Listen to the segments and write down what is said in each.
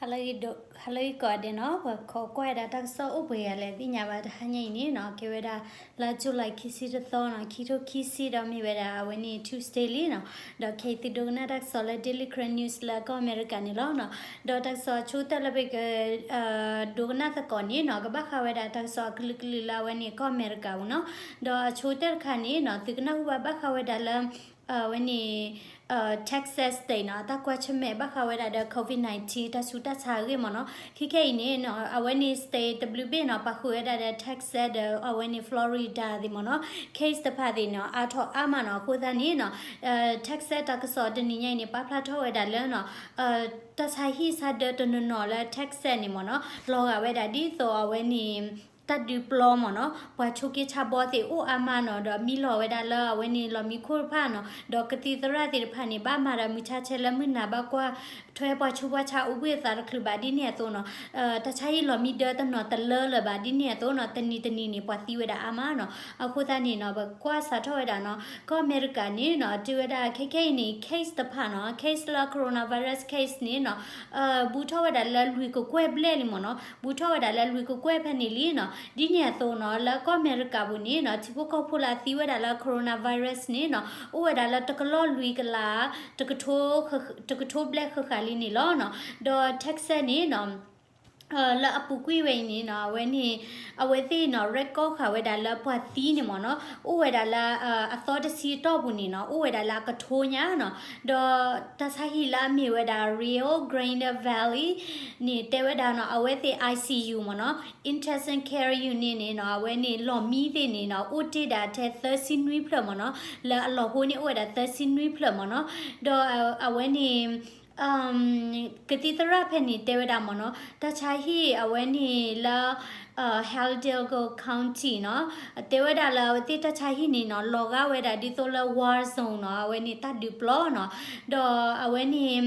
ဟါလၢဂ့ၤကိးဂၤဒဲးနီၤ, ပှၤခိးကွၢ်ဝဲဒၣ်တၢ်ကစီၣ်အိၣ်ပှဲၤဂၤလဲၣ်သ့ၣ်ညါဘၣ် တဟါညါအံၤန့ၣ်နီၤ, ကဲဝဲဒၣ်လါ July ခံဆံတသီနီၤ, ခံထိခံဆံဒီးမ့ၢ်ဝဲဒၣ်အဝဲန့ၣ် Tuesday လံနီၤ, ဒီးခဲအံၤသုဒိကနၣ်တၢ်ကစီၣ်လၢ Daily Karen News လၢကီၢ်အမဲရကၤန့ၣ်လီၤနီၤ, ဒီးတၢ်ကစီၣ်အဆိကတၢၢ်လၢပက ဒိကနၣ်သကိးန့ၣ်နီၤ, ကဘၣ်ဃးဝဲဒၣ်တၢ်ကစီၣ်အကလုာ်ကလုာ်လၢအဝဲန့ၣ်ကီၢ်အမဲရကၤပူၤနီၤ, ဒီးအဆိကတၢၢ်တခါန့ၣ်နီၤ, သုကနၢ်ဟူဘၣ်ဘၣ်ဃးဝဲဒၣ်လၢ အဝဲန့ၣ် Texas State နီၤ, တၢ်ကွၢ်ဆၢၣ်မဲာ်ဘၣ်ဃးဝဲဒၣ်ဒီး COVID nineteen တၢ်ဆူးတၢ်ဆါအဂ့ၢ်မ့ၢ်နီၤ, ခဲခဲအံၤန့ၣ်နီၤ, အဝဲန့ၣ် state တဘျုးဘ့ၣ်နီၤ, ပာ်ဃုာ်ဝဲဒၣ်ဒီး Texas ဒီးအဝဲန့ၣ် Florida သ့ၣ်မ့ၢ်နီၤ, case တဖၣ်သ့ၣ်နီၤ အါထီၣ်အါမးနီၤ, အဃိသတးန့ၣ်နီၤ, Texas တၢ်ကစီၣ်တနံၤညါအံၤန့ၣ် ပာ်ဖျါထီၣ်ဝဲဒၣ်လၢနီၤ, တၢ်ဆါဟံၣ်ဆါဒၢတနီၤနီၤလၢ Texas န့ၣ်မ့ၢ်နီၤ, လီၤဂာ်ဝဲဒၣ်ဒ်သိးအဝဲန့ၣ် တၢ်ဒုးပျီမ့ၢ်နီၤ, ပှၤဆိးက့ဆါဘီသ့ၣ်အိၣ်အါမးနီၤ, ဒီးမံလီၤဝဲဒၣ်လၢအဝဲန့ၣ်လီၢ်မံခိၣ်တဖၣ်နီၤ, ဒီးကသံၣ်သရၣ်သ့ၣ်တဖၣ်န့ၣ် ဘၣ်မၤဒီးမုၢ်ဆါဆဲးလၢမုၢ်နၤ ဘၣ်ကွၢ်ထွဲပှၤဆူးပှၤဆါအိၣ်ဘှံးအသးတချုးဘၣ် ဒ်န့ၣ်အသိးနီၤ, တၢ်ဆါဟံၣ်လီၤမံဒၢတနီၤတလၢလၢၤဘၣ် ဒ်န့ၣ်အသိးနီၤ, တနံၤတနံၤန့ၣ် ပှၤသံဝဲဒၣ်အါမးနီၤ, အဃိသတးန့ၣ်နီၤ, ပကွၢ်စးထီၣ်ဝဲဒၣ်နီၤ, ကီၢ်အမဲရကၤန့ၣ်နီၤ, တုၤဝဲဒၣ်ခဲခဲအံၤန့ၣ် case တဖၣ်နီၤ, case လၢ coronavirus case န့ၣ်နီၤ ဘူးထီၣ်ဝဲဒၣ်လၢလွံၢ်ကကွဲၢ်ဘျဲၣ်လံမ့ၢ်နီၤ, ဘူးထီၣ်ဝဲဒၣ်လၢလွံၢ်ကကွဲၢ်ဖဲန့ၣ်လံနီၤ, ဒ်န့ၣ်အသိးနီၤ, လၢကီၢ်အမဲရကၤပူၤန့ၣ်နီၤ, ထံဖိကီၢ်ဖိလၢအသံဝဲဒၣ်လၢ coronavirus န့ၣ်နီၤ, အိၣ်ဝဲဒၣ်လၢတကလီၢ်လွံၢ်ကလး တကထိဘျဲၣ်ဃၣ်ဃၣ်လံန့ၣ်လီၤနီၤ, ဒီး Texas န့ၣ်နီၤ လၢအပူၤကွံာ်ဝဲအံၤန့ၣ်နီၤ, အဝဲန့ၣ် အဝဲသ့ၣ်နီၤ record ဃာ်ဝဲဒၣ်လၢပှၤသံန့ၣ်မ့ၢ်နီၤ, အိၣ်ဝဲဒၣ်လၢ အသီတဆံအတီၢ်ပူၤန့ၣ်နီၤ, အိၣ်ဝဲဒၣ်လၢအကထိညါနီၤ, ဒီးတၢ်ဆါဟံၣ်လၢအမ့ၢ်ဝဲဒၣ် Rio Grande Valley န့ၣ် တဲဝဲဒၣ်နီၤ, အဝဲသ့ၣ် I C U မ့ၢ်နီၤ, Intensive Care Unit န့ၣ်နီၤ, အဝဲန့ၣ်လီၢ်မံသ့ၣ်န့ၣ်နီၤ, အိၣ်တ့ၢ်ဒၣ်ထဲသၢဆံနွံဖျၢၣ်မ့ၢ်နီၤ, လၢအလီၢ်ဟိန့ၣ်အိၣ်ဝဲဒၣ်သၢဆံနွံဖျၢၣ်မ့ၢ်နီၤ, ဒီးအဝဲန့ၣ် ကသံၣ်သရၣ်ဖဲန့ၣ်တဲဝဲဒၣ်မ့ၢ်နီၤ, တၢ်ဆါဟံၣ်အဝဲန့ၣ်လၢ Hidalgo County နီၤ, တဲဝဲဒၣ်လၢအဝဲသ့ၣ်တၢ်ဆါဟံၣ်န့ၣ်နီၤ, လီၤဂာ်ဝဲဒၣ်ဒ်သိးလၢ war zone နီၤ, အဝဲန့ၣ်တၢ်ဒုးပျီနီၤ, ဒီးအဝဲန့ၣ်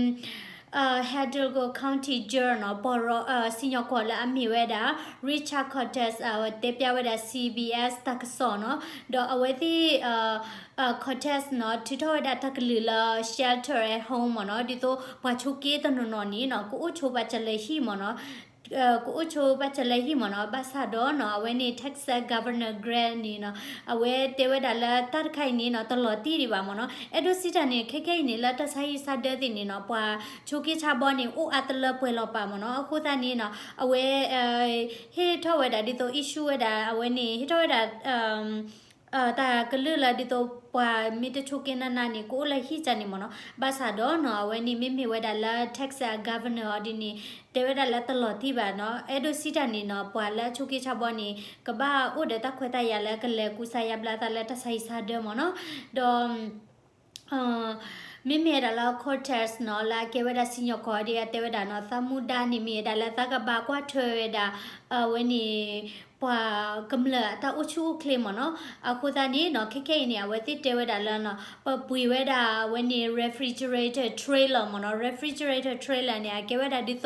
Hidalgo County Judge နီၤ, ပီၤရီ စံၣ်ညီၣ်ကွီၢ်လၢအမ့ၢ်ဝဲဒၣ် Richard Cortez တဲပၠးဝဲဒၣ် C B S တၢ်ကစီၣ်နီၤ, ဒီးအဝဲသ့ၣ် Cortez နီၤ, ထုးထီၣ်ဝဲဒၣ်တၢ်ကလုၢ်လၢ shelter at home မ့ၢ်နီၤ, ဒ်သိးပှၤဆိးက့တနီၤနီၤန့ၣ်နီၤ, ကအိၣ်ဆိးဘၣ်စၢၤလၢဟံၣ်မ့ၢ်နီၤ, ကအိၣ်ဆိးဘၣ်စၢၤလၢဟံၣ်မ့ၢ်နီၤ, ဘၣ်ဆၣ်ဒီးနီၤ, အဝဲန့ၣ် Texas Governor Grant န့ၣ်နီၤ, အဝဲတဲဝဲဒၣ်လၢတၢ်တခါအံၤန့ၣ်နီၤ, တလီၤတံၢ်ဒံးဘၣ်မ့ၢ်နီၤ, အဲၣ်ဒိးစံးတၢ်န့ၣ် ခဲခဲအံၤန့ၣ် လၢတၢ်ဆါဟံၣ်ဆါဒၢသ့ၣ်န့ၣ်နီၤ, ပှၤဆိးက့ဆါဘီန့ၣ် အိၣ်အါတလၢပှဲၤလီၤပာ်မ့ၢ်နီၤ, အဃိသတးန့ၣ်နီၤ, အဝဲ ဟ့ၣ်ထီၣ်ဝဲဒၣ်ဒ်သိး issue ဝဲဒၣ်, အဝဲန့ၣ် ဟ့ၣ်ထီၣ်ဝဲဒၣ် တၢ်ကလုၢ်လၢဒ်သိးပှၤမ့ၢ်တဆိးက့နးနးန့ၣ် ကအိၣ်လၢဟံၣ်ကန့ၣ်မ့ၢ်နီၤ, ဘၣ်ဆၣ်ဒီးနီၤ, အဝဲန့ၣ်မ့မ့ၢ်ဝဲဒၣ်လၢ Texas Governor အီၤဒ်န့ၣ် တဲဝဲဒၣ်လၢတလီၤတံၢ်ဘၣ်နီၤ, အဲၣ်ဒိးစံးတၢ်န့ၣ်နီၤ, ပှၤလၢဆိးက့ဆါဘီန့ၣ် ကဘၣ်အိၣ်ဒီးတၢ်ခွဲးတၢ်ယာ်လၢကလဲၤကူစါယါဘျါသးလၢတၢ်ဆါဟံၣ်ဆါဒၢမ့ၢ်နီၤ, ဒီး မ့မ့ၢ်ဝဲဒၣ်လၢ Cortez နီၤ, လၢအကဲဝဲဒၣ်စံၣ်ညီၣ်ကွီၢ်ဒ်အတဲဝဲဒၣ်နီၤ, သးမူဒါန့ၣ်မ့ၢ်ဝဲဒၣ်လၢသးကဘၣ်ကွၢ်ထွဲဝဲဒၣ် အဝဲန့ၣ် ပှၤကမျၢၢ်အတၢ်အိၣ်ဆူၣ်အိၣ်ချ့မ့ၢ်နီၤ, အဃိသတးန့ၣ်နီၤ, ခဲခဲအံၤန့ၣ် အဝဲသ့ၣ်တဲဝဲဒၣ်လၢနီၤ, ပပှ့ၤဝဲဒၣ်အဝဲန့ၣ် refrigerator trailer မ့ၢ်နီၤ, refrigerator trailer န့ၣ် အကဲဝဲဒၣ်ဒ်သိး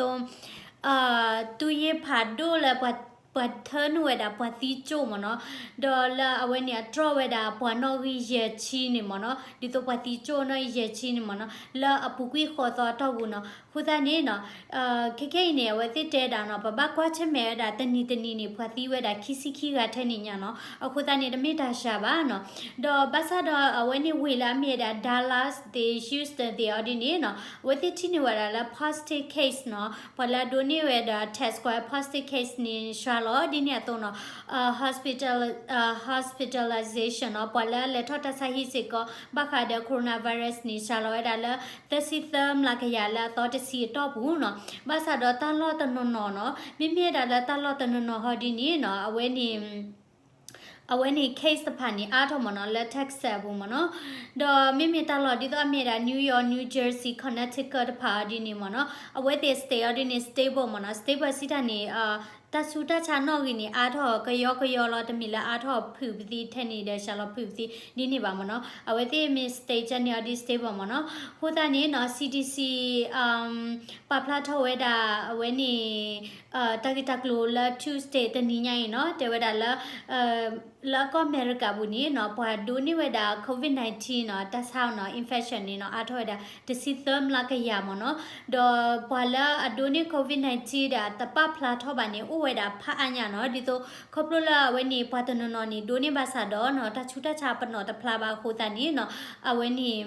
တူၢ်ယ့ၢ်ဖးဒိၣ်လၢ ပှၤထၢနုာ်ဝဲဒၣ်ပှၤသံကၠိၣ်မ့ၢ်နီၤ, ဒီးလၢအဝဲန့ၣ်အတြီၢ်ဝဲဒၣ်ပှၤနီၣ်ဂံၢ်ယဲၢ်ဆံန့ၣ်မ့ၢ်နီၤ, ဒ်သိးပှၤသံကၠိၣ်နီၣ်ဂံၢ်ယဲၢ်ဆံန့ၣ်မ့ၢ်နီၤ, လၢအပူၤကွံာ်ဃိးသီအတီၢ်ပူၤနီၤ, အဃိသတးန့ၣ်နီၤ, ခဲခဲအံၤန့ၣ် အဝဲသ့ၣ်တဲဒၣ်နီၤ, ပဘၣ်ကွၢ်ဆၢၣ်မဲာ်ဝဲဒၣ်တနံၤတနံၤန့ၣ် ပှၤသံဝဲဒၣ်ခံဆံခံဂၤထဲန့ၣ်ညါနီၤ, အဃိသတးန့ၣ် တမ့ၢ်တၢ်စှၤဘၣ်နီၤ, ဒီးဘၣ်ဆၣ်ဒီးအဝဲန့ၣ်ဝ့ၢ်လၢအမ့ၢ်ဝဲဒၣ် Dallas သ့ၣ် Houston သ့ၣ်အီၤဒ်န့ၣ်နီၤ, အဝဲသ့ၣ်ထံၣ်န့ၢ်ဝဲဒၣ်လၢ positive case နီၤ, ပှၤလၢအဒိးန့ၢ်ဝဲဒၣ် test ကွၢ် positive case န့ၣ် စှၤလီၤဒ်န့ၣ်အသိးနီၤ, hospital hospitalization နီၤ, ပှၤလၢအလဲၤထီၣ်တၢ်ဆါဟံၣ်စ့ၢ်ကီး ဘၣ်ဃးဒီး coronavirus န့ၣ် စှၤလီၤဝဲဒၣ်လၢ သၢဆံသၢမျးကယၤလၢအသီတဆံအတီၢ်ပူၤနီၤ, ဘၣ်ဆၣ်ဒီးတၢ်လီၢ်တနီၤနီၤနီၤ, မ့မ့ၢ်ဝဲဒၣ်လၢတၢ်လီၢ်တနီၤနီၤဟီဒ်န့ၣ်နီၤ, အဝဲန့ၣ် အဝဲန့ၣ် case တဖၣ်န့ၣ် အါထီၣ်မ့ၢ်နီၤ လၢ Texas အပူၤမ့ၢ်နီၤ, ဒီးမ့မ့ၢ်တၢ်လီၢ်ဒ်သိးအမ့ၢ်ဝဲဒၣ် New York, New Jersey, Connecticut တဖၣ်အီၤဒ်န့ၣ်မ့ၢ်နီၤ, အဝဲသ့ၣ် state အီၤဒ်န့ၣ် stable မ့ၢ်နီၤ, stable စံးတၢ်န့ၣ် တၢ်ဆူးတၢ်ဆါနီၣ်ဂံၢ်န့ၣ် အါထီၣ်ကယီကယီလီၤ, တမ့ၢ်လၢအါထီၣ်ဖုၣ်ပသံထဲန့ၣ်ဒီး စှၤလီၤဖုၣ်ပသံဒ်န့ၣ်ဘၣ်မ့ၢ်နီၤ. အဝဲသ့ၣ်မ့ၢ် state ကန့ၢ်အီၤဒ် state ဘၣ်မ့ၢ်နီၤ. အဃိသတးန့ၣ်နီၤ C D C ပာ်ဖျါထီၣ်ဝဲဒၣ် အဝဲန့ၣ် တၢ်ဂ့ၢ်တၢ်ကျိၤလၢ Tuesday တနံၤညါအံၤနီၤ တဲဝဲဒၣ်လၢ လၢကီၢ်အမဲရကၤပူၤန့ၣ်နီၤ ပှၤဒိးန့ၢ်ဝဲဒၣ် COVID nineteen နီၤ တၢ်ဆါနီၤ infection န့ၣ်နီၤ အါထီၣ်ဝဲဒၣ် တဆံသၢမျးကယၤမ့ၢ်နီၤ. ဒီးပှၤလၢအဒိးန့ၢ် COVID nineteen ဒီးတပာ်ဖျါထီၣ်ဘၣ်န့ၣ် အိၣ်ဝဲဒၣ်ဖးအါညါနီၤ. ဒ်သိးခီဖျိလၢအဝဲန့ၣ် ပှၤတနီၤနီၤန့ၣ် ဒိးန့ၢ်ဘၣ်ဆၣ်ဒီးနီၤ တၢ်ဆူးတၢ်ဆါပနီၣ်တဖျါဘၣ်အဃိသတးန့ၣ်နီၤ အဝဲန့ၣ်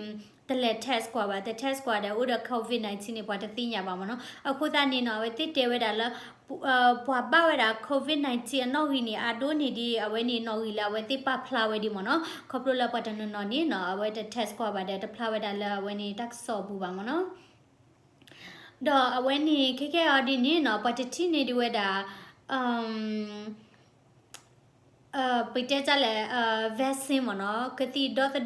တလဲၤ test ကွၢ်ဘၣ်, တ test ကွၢ်ဒီးအိၣ်ဒီး COVID nineteen န့ၣ် ပှၤတသ့ၣ်ညါဘၣ်မ့ၢ်နီၤ. အဃိသတးန့ၣ်နီၤ အဝဲသ့ၣ်တဲဝဲဒၣ်လၢ ပှၤဘၣ်ဝဲဒၣ် COVID nineteen အနီၣ်ဂံၢ်န့ၣ် အါဒိၣ်န့ၢ်ဒံး အဝဲန့ၣ်နီၣ်ဂံၢ်လၢအဝဲသ့ၣ်ပာ်ဖျါဝဲဒံးမ့ၢ်နီၤ. ခီဖျိလၢပှၤတနီၤနီၤန့ၣ်နီၤ အဝဲတ test ကွၢ်ဘၣ်ဒီး တဖျါဝဲဒၣ်လၢအဝဲန့ၣ်တၢ်ကစီၣ်အပူၤဘၣ်မ့ၢ်နီၤ. ဒီးအဝဲန့ၣ် ခဲကဲအီၤဒ်န့ၣ်နီၤ ပှၤတထံၣ်န့ၢ်ဒံးဝဲဒၣ် ပတဲတၢ်လဲၣ် vaccine မ့ၢ်နီၤ ကသံၣ်ဒီသဒၢ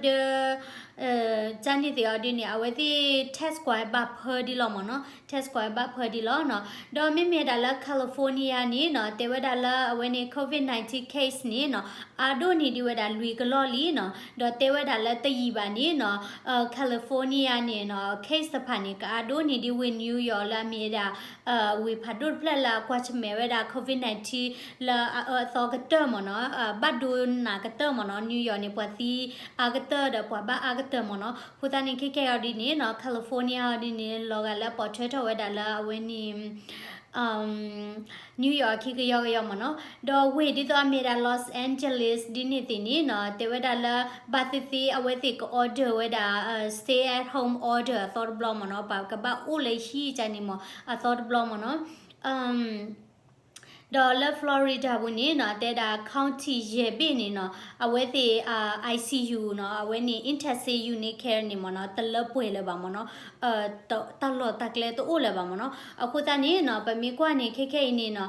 ကန့ၢ်သ့ၣ်အီၤဒ်န့ၣ် အဝဲသ့ၣ် test ကွၢ်ဘၣ်ဖၢဒံးလီၤမ့ၢ်နီၤ, test ကွၢ်ဘၣ်ဖၢဒံးလီၤနီၤ. ဒီးမ့မ့ၢ်ဒၣ်လၢ California န့ၣ်နီၤ တဲဝဲဒၣ်လၢအဝဲန့ၣ် COVID nineteen case န့ၣ်နီၤ အါဒိၣ်န့ၢ်ဒံးဝဲဒၣ်လွံၢ်ကလီၢ်လံနီၤ. ဒီးတဲဝဲဒၣ်လၢတယံာ်ဘၣ်န့ၣ်နီၤ California န့ၣ်နီၤ case တဖၣ်န့ၣ် ကအါဒိၣ်န့ၢ်ဒံးဝ့ၢ် New York လၢအမ့ၢ်ဝဲဒၣ် ဝ့ၢ်ဖးဒိၣ်တဖျၢၣ်လၢအကွၢ်ဆၢၣ်မဲာ်ဝဲဒၣ် COVID nineteen လၢအအၢအသီကတၢၢ်မ့ၢ်နီၤ, ဘၣ်ဒိနးကတၢၢ်မ့ၢ်နီၤ. New York န့ၣ် ပှၤသံအါကတၢၢ်ဒီးပှၤဘၣ်အါကတၢၢ်မ့ၢ်နီၤ. အဃိသတးန့ၣ် ခဲကဲအီၤဒ်န့ၣ်နီၤ California အီၤဒ်န့ၣ် လီၤဂာ်လၢပိာ်ထွဲထီၣ်ဝဲဒၣ်လၢအဝဲန့ၣ် New York အခံကယီကယီမ့ၢ်နီၤ. ဒီးဝ့ၢ်ဒ်သိးအမ့ၢ်ဒၣ် Los Angeles ဒ်န့ၣ်သ့ၣ်န့ၣ်နီၤ တဲဝဲဒၣ်လၢ ဘၣ်သ့ၣ်သ့ၣ်အဝဲသ့ၣ်က order ဝဲဒၣ် stay at home order အသီတဘျီမ့ၢ်နီၤ, ပှၤကဘၣ်အိၣ်လၢဟံၣ်ကန့ၣ်မ့ၢ် အသီတဘျီမ့ၢ်နီၤ. ဒီးလၢ Florida ပူၤန့ၣ်နီၤ တဲဒၣ် county ယဲၢ်ဘ့ၣ်န့ၣ်နီၤ အဝဲသ့ၣ် I C U နီၤ အဝဲန့ၣ် intensive unit care န့ၣ်မ့ၢ်နီၤ တလၢပှဲၤလၢၤဘၣ်မ့ၢ်နီၤ, တၢ်လီၢ်တၢ်ကျဲတအိၣ်လၢၤဘၣ်မ့ၢ်နီၤ. အဃိသတးန့ၣ်နီၤ ပမ့ၢ်ကွၢ်န့ၣ် ခဲခဲအံၤန့ၣ်နီၤ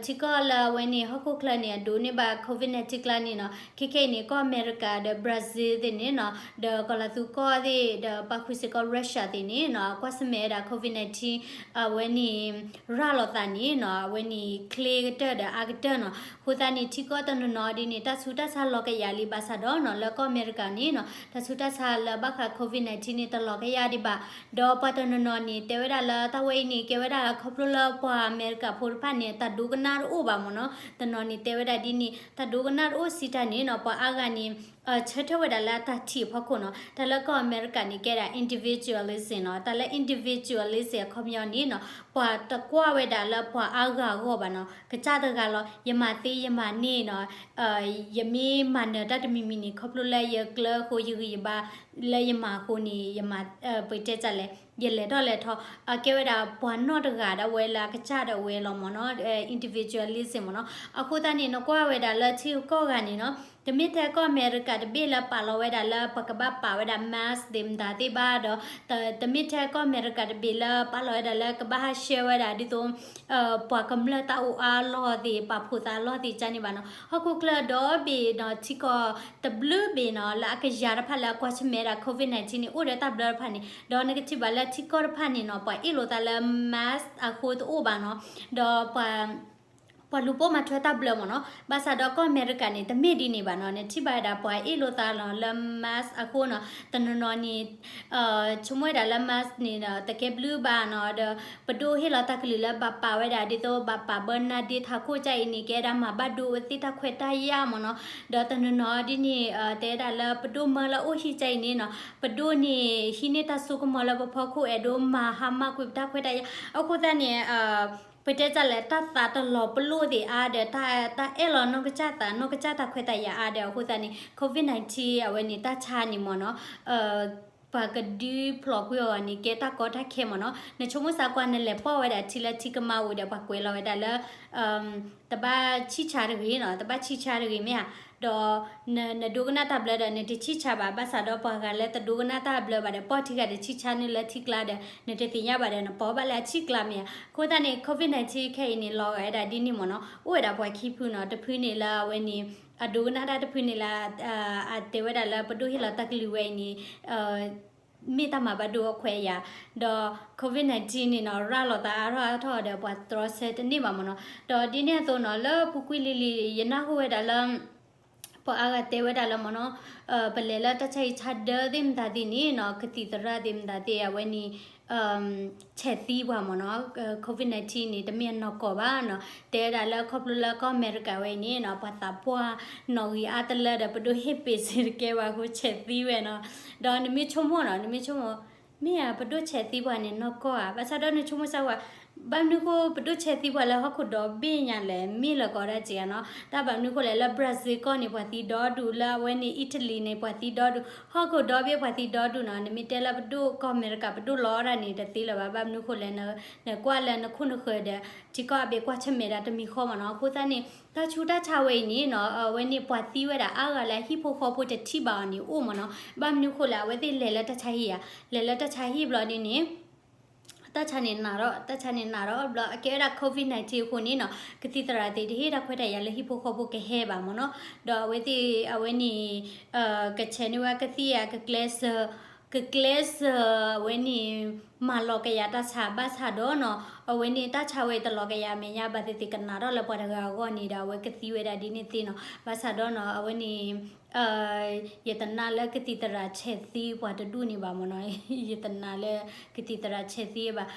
ထံကီၢ်လၢအဝဲန့ၣ် ဟီၣ်ခိၣ်ချၢန့ၣ် အဒိးန့ၢ်ဘၣ် COVID nineteen ကျါန့ၣ်နီၤ ခဲခဲအံၤန့ၣ် ကီၢ်အမဲရကၤဒီး Brazil သ့ၣ်န့ၣ်နီၤ ဒီးကီၢ်လၤသူကီၢ်သ့ၣ် ဒီးပာ်ဃုာ်စ့ၢ်ကီး Russia သ့ၣ်န့ၣ်နီၤ ကွၢ်ဆၢၣ်မဲာ်ဝဲဒၣ် COVID nineteen အဝဲန့ၣ် ရၤလီၤသးန့ၣ်နီၤ အဝဲန့ၣ်ချ့ကတၢၢ်ဒီးအါကတၢၢ်နီၤ. အဃိသတးန့ၣ် ထံကီၢ်တနီၤနီၤဒ်န့ၣ် တၢ်ဆူးတၢ်ဆါလီၤကယၤလံ ဘၣ်ဆၣ်ဒီးနီၤ လၢကီၢ်အမဲရကၤန့ၣ်နီၤ တၢ်ဆူးတၢ်ဆါလၢဘၣ်ဃး COVID nineteen န့ၣ် တလီၤကယၤဒံးဘၣ်. ဒီးပှၤတနီၤနီၤန့ၣ် တဲဝဲဒၣ်လၢတၢ်ဝဲအံၤန့ၣ် ကဲဝဲဒၣ်ခီဖျိလၢပှၤအမဲရကၤဖိတဖၣ်န့ၣ် တၢ်ဒိကနၣ်တအိၣ်ဘၣ်မ့ၢ်နီၤ. တနီၤန့ၣ် တဲဝဲဒၣ်ဒ်န့ၣ် တၢ်ဒိကနၣ်တအိၣ်စံးတၢ်န့ၣ်နီၤ ပှၤအါဂၤန့ၣ် ဆၢထၢၣ်ဝဲဒၣ်လၢအတၢ်ထံၣ်အဖီခိၣ်နီၤ. တၢ်လၢကီၢ်အမဲရကၤန့ၣ် ကဲဒၣ် individualism နီၤ. တၢ်လၢ individualism အခီပညီန့ၣ်နီၤ ပှၤတကွၢ်ဝဲဒၣ်လၢပှၤအါဂၤအဂီၢ်ဘၣ်နီၤ. ကစၢ်တဂၤလီၤ ယမၤသ့ယမၤန့ၢ်နီၤ ယမ့ၢ်မၤနၢၤတၢ်တမံၤမံၤန့ၣ် ခီဖျိလၢယကျၢၤအဃိ ယဂံၢ်ယဘါလၢယမၤအဃိန့ၣ် ယမၤ ပတဲတၢ်လဲၣ် ယလဲၤထီၣ်လဲၤထီ အကဲဝဲဒၣ်ပှၤနီၢ်တဂၤဒၣ်ဝဲလၢအကစၢ်ဒၣ်ဝဲလီၤမ့ၢ်နီၤ individualism မ့ၢ်နီၤ. အဃိသတးန့ၣ် နကွၢ်ဝဲဒၣ်လၢထံဂုၤကီၢ်ဂၤန့ၣ်နီၤ တမ့ၢ်ထဲကီၢ်အမဲရကၤတဘ့ၣ်လၢပာ်လီၤဝဲဒၣ်လၢပကဘၣ်ပာ်ဝဲဒၣ် mask သ့ၣ်မတၤသ့ၣ်ဘၣ်ဒီး တမ့ၢ်ထဲကီၢ်အမဲရကၤတဘ့ၣ်လၢပာ်လီၤဝဲဒၣ်လၢကဘၣ်ဟးဆှဲဝဲဒၣ်ဒ်သိး ပှၤကမျၢၢ်တၢ်အိၣ်အါလီၢ်သ့ၣ် ပာ်ဖှိၣ်သးအလီၢ်သ့ၣ်ကန့ၣ်ဘၣ်နီၤ. ဟီၣ်ခိၣ်ချၢဒီဘ့ၣ်ဒီးထံကီၢ်တဘျုးဘ့ၣ်နီၤ လၢအကယၤတဖၣ်လၢအကွၢ်ဆၢၣ်မဲာ်ဒၣ် COVID nineteen န့ၣ် အိၣ်ဒီးတၢ်ဘျၢတဖၣ်န့ၣ် ဒီးနကထံၣ်ဘၣ်လၢထံကီၢ်တဖၣ်န့ၣ်နီၤ ပှၤအ့ၣ်လိာ်သးလၢ mask အဃိတအိၣ်ဘၣ်နီၤ ဒီးပှၤ ပှၤလူၤပိာ်မၤထွဲတၢ်ဘျၢမ့ၢ်နီၤ. ဘၣ်ဆၣ်ဒီးကီၢ်အမဲရကၤန့ၣ် တမ့ၢ်ဒ်န့ၣ်ဘၣ်နီၤ. နထံၣ်ဘၣ်ဝဲဒၣ်ပှၤအ့ၣ်လိာ်သးလီၤလၢ mask အဃိနီၤ. တနီၤနီၤန့ၣ် ဆိကမိၣ်ဝဲဒၣ်လၢ mask န့ၣ်ဒီး တကဲဘျုးဘၣ်နီၤ. ဒီးပဒိၣ်ဟ့ၣ်လီၤတၢ်ကလုၢ်လၢဘၣ်ပာ်ဝဲဒၣ် ဒ်သိးဘၣ်ပာ်ဘၢ နါဒ့ထးခိၣ် ကၢ်အံၤန့ၣ် ကဲဒၣ်မၤဘၣ်ဒိဝဲသ့ၣ်တၢ်ခွဲးတၢ်ယာ်မ့ၢ်နီၤ. ဒီးတနီၤနီၤဒ်န့ၣ် တဲဒၣ်လၢပဒိၣ်မၢလၢအိၣ်ဟံၣ် ကၢ်အံၤန့ၣ်နီၤ ပဒိၣ်န့ၣ် ဟံးန့ၢ်တၢ်စိကမီၤလၢပဖီခိၣ် အဲၣ်ဒိးမၤဟါမၢ်ကွံာ်ပတၢ်ခွဲးတၢ်ယာ် အဃိသတးန့ၣ် ပတဲတၢ်လဲၣ် တၢ်သးတလီၤပလိာ်သ့ၣ်အါဒီး တၢ်အဲၣ်လီၤနီၢ်ကစၢ်သး နီၢ်ကစၢ်တၢ်ခွဲးတၢ်ယာ်အါဒီး အဃိသတးန့ၣ် COVID nineteen အဝဲန့ၣ် တၢ်ဆါန့ၣ်မ့ၢ်နီၤ ပှၤကဒုးဖျိးကွံာ်အီၤန့ၣ် ကဲတၢ်ကီတၢ်ခဲမ့ၢ်နီၤ. နဆိကမိၣ်စ့ၢ်ကီး နလဲၤပိာ်ဝဲဒၣ်ထံလၢထံကမါအိၣ်ဒီး ပှၤကွဲးလီၤဝဲဒၣ်လၢ တဘၣ်ဆံၣ်ဆါတဂ့ၤနီၤ တဘၣ်ဆံၣ်ဆါတဂ့ၤမ့ၢ်ဧါ. ဒီး နဒိကနၣ်တၢ်ဘျၢဒီး နတဆံၣ်ဆါဘၣ်. ဘၣ်ဆၣ်ဒီးပှၤဂၤလၢတဒိကနၣ်တၢ်ဘျၢဘၣ်ဒီး ပိာ်ထံဂၤတဆံၣ်ဆါနုာ်လၢထံကျါဒီး နတသ့ၣ်ညါဘၣ်ဒီး နပိာ်ဘၣ်လၢအဆံၣ်ကျါမ့ၢ်ဧါ. အဃိသတးန့ၣ် COVID nineteen ခဲအံၤန့ၣ် လီၤဂာ်ဝဲဒၣ်ဒ်န့ၣ်မ့ၢ်နီၤ. အိၣ်ဝဲဒၣ်ပှၤခံဖုနီၤ တဖုန့ၣ်လၢအဝဲန့ၣ် အဒိကနၣ်တၢ် တဖုန့ၣ်လၢ အတဲဝဲဒၣ်လၢပဒိၣ်ဟ့ၣ်လီၤတၢ်ကလုၢ်ဝဲအံၤန့ၣ် မ့ၢ်တၢ်မၤဘၣ်ဒိအခွဲးအယာ်, ဒီး COVID nineteen န့ၣ်နီၤ ရၤလီၤသးအါထီၣ်အါထီၣ်ဒီး ပှၤတြီဆၢတန့ၢ်ဘၣ်မ့ၢ်နီၤ. ဒီးဒ်န့ၣ်အသိးနီၤ လၢပူၤကွံာ်လံၤလံၤ ယနၢ်ဟူဝဲဒၣ်လၢ ပှၤအါဂၤတဲဝဲဒၣ်လၢမ့ၢ်နီၤ, ပလဲၤလၢတၢ်ဆါဟံၣ်ဆါဒၢသ့ၣ်မတၤသ့ၣ်န့ၣ်နီၤ ကသံၣ်သရၣ်သ့ၣ်မတၤသ့ၣ် အဝဲန့ၣ် ဆဲးသံပှၤမ့ၢ်နီၤ, COVID nineteen န့ၣ် တမ့ၢ်အနီၢ်ကီၢ်ဘၣ်နီၤ. တဲဝဲဒၣ်လၢခီဖျိလၢကီၢ်အမဲရကၤဝဲအံၤန့ၣ်နီၤ ပှၤသးပှၢ်နီၣ်ဂံၢ်အါတလၢဒီး ပဒိၣ်ဟ့ၣ်ပ့ၤစ့တကဲဘၣ်အဃိ ဆဲးသံဝဲနီၤ. ဒီးနမ့ၢ်ဆိကမိၣ်နီၤ နမ့ၢ်ဆိကမိၣ် မ့ၢ်ဧါ ပဒိၣ်ဆဲးသံပှၤန့ၣ်နီၢ်ကီၢ်ဧါ, ဘၣ်ဆၣ်ဒီးနဆိကမိၣ်စၢ်ဝဲ ဘၣ်မနုၤဃိပဒိၣ်ဆဲးသံပှၤလၢဟီၣ်ခိၣ်ဒီဘ့ၣ်ညါလဲၣ်, မ့ၢ်လၢကီးဒၣ်က့ၤဧါနီၤ. တၢ်ဘၣ်မနုၤဃိလဲၣ် လၢ Brazil ကီၢ်န့ၣ် ပှၤသံဒီဒူၣ်, လၢအဝဲန့ၣ် Italy န့ၣ် ပှၤသံဒီဒူၣ်, ဟီၣ်ခိၣ်ဒီဘ့ၣ်ပှၤသံဒီဒူၣ်နီၤ. နမ့ၢ်တဲလၢပဒိၣ်ကီၢ်အမဲရကၤ ပဒိၣ်လီၤအီၣ်ဒၣ်န့ၣ် တသ့လၢၤဘၣ်. ဘၣ်မနုၤဃိလဲၣ် နကွၢ်လၢနခိၣ်နဃၢၤဒီး ထံကီၢ်အဘ့ၣ်ကွၢ်ဆၢၣ်မဲာ်ဒၣ်တမံၤဃီမ့ၢ်နီၤ. အဃိသတးန့ၣ် တၢ်ဆူးတၢ်ဆါဝဲအံၤန့ၣ်နီၤ အဝဲန့ၣ်ပှၤသံဝဲဒၣ်အါဂၤလၢအဟံၣ်ဖိဃီဖိတထံၣ်ဘၣ်အီၤန့ၣ်အိၣ်မ့ၢ်နီၤ. ဘၣ်မနုၤဃိလဲၣ် အဝဲသ့ၣ်လဲၤလၢတၢ်ဆါဟံၣ်ဧါ, လဲၤလၢတၢ်ဆါဟံၣ်ဘျီဒ်န့ၣ် တၢ်ဆါန့ၣ်နးထီၣ်, တၢ်ဆါန့ၣ်နးထီၣ်ဘျီ အကဲဝဲဒၣ် COVID nineteen အဃိန့ၣ်နီၤ ကသံၣ်သရၣ်သ့ၣ် တဟ့ၣ်တၢ်ခွဲးတၢ်ယာ်လၢဟံၣ်ဖိဃီဖိကဟဲဘၣ်မ့ၢ်နီၤ. ဒီးအဝဲသ့ၣ် အဝဲန့ၣ် ကဆဲးန့ၢ်ဝဲကသံၣ်ယၤ ကကျဲးစၢး ကကျဲးစၢး အဝဲန့ၣ် မၤလီၤကယၤတၢ်ဆါဘၣ်ဆၣ်ဒီးနီၤ အဝဲန့ၣ်တၢ်ဆါဝဲတလီၤကယၤအမဲာ်ညါဘၣ်သ့ၣ်သ့ၣ် ကနးထီၣ်လၢပှၤတဂၤအဂီၢ်န့ၣ်ဒီး အဝဲကသံဝဲဒၣ်ဒ်န့ၣ်သ့နီၤ. ဘၣ်ဆၣ်ဒီးနီၤ အဝဲန့ၣ် ယတနာ်လၢကသံၣ်သရၣ်ဆဲးသံပှၤတဒူၣ်န့ၣ်ဘၣ်မ့ၢ်နီၤ, ယတနာ်လၢကသံၣ်သရၣ်ဆဲးသံဘၣ်.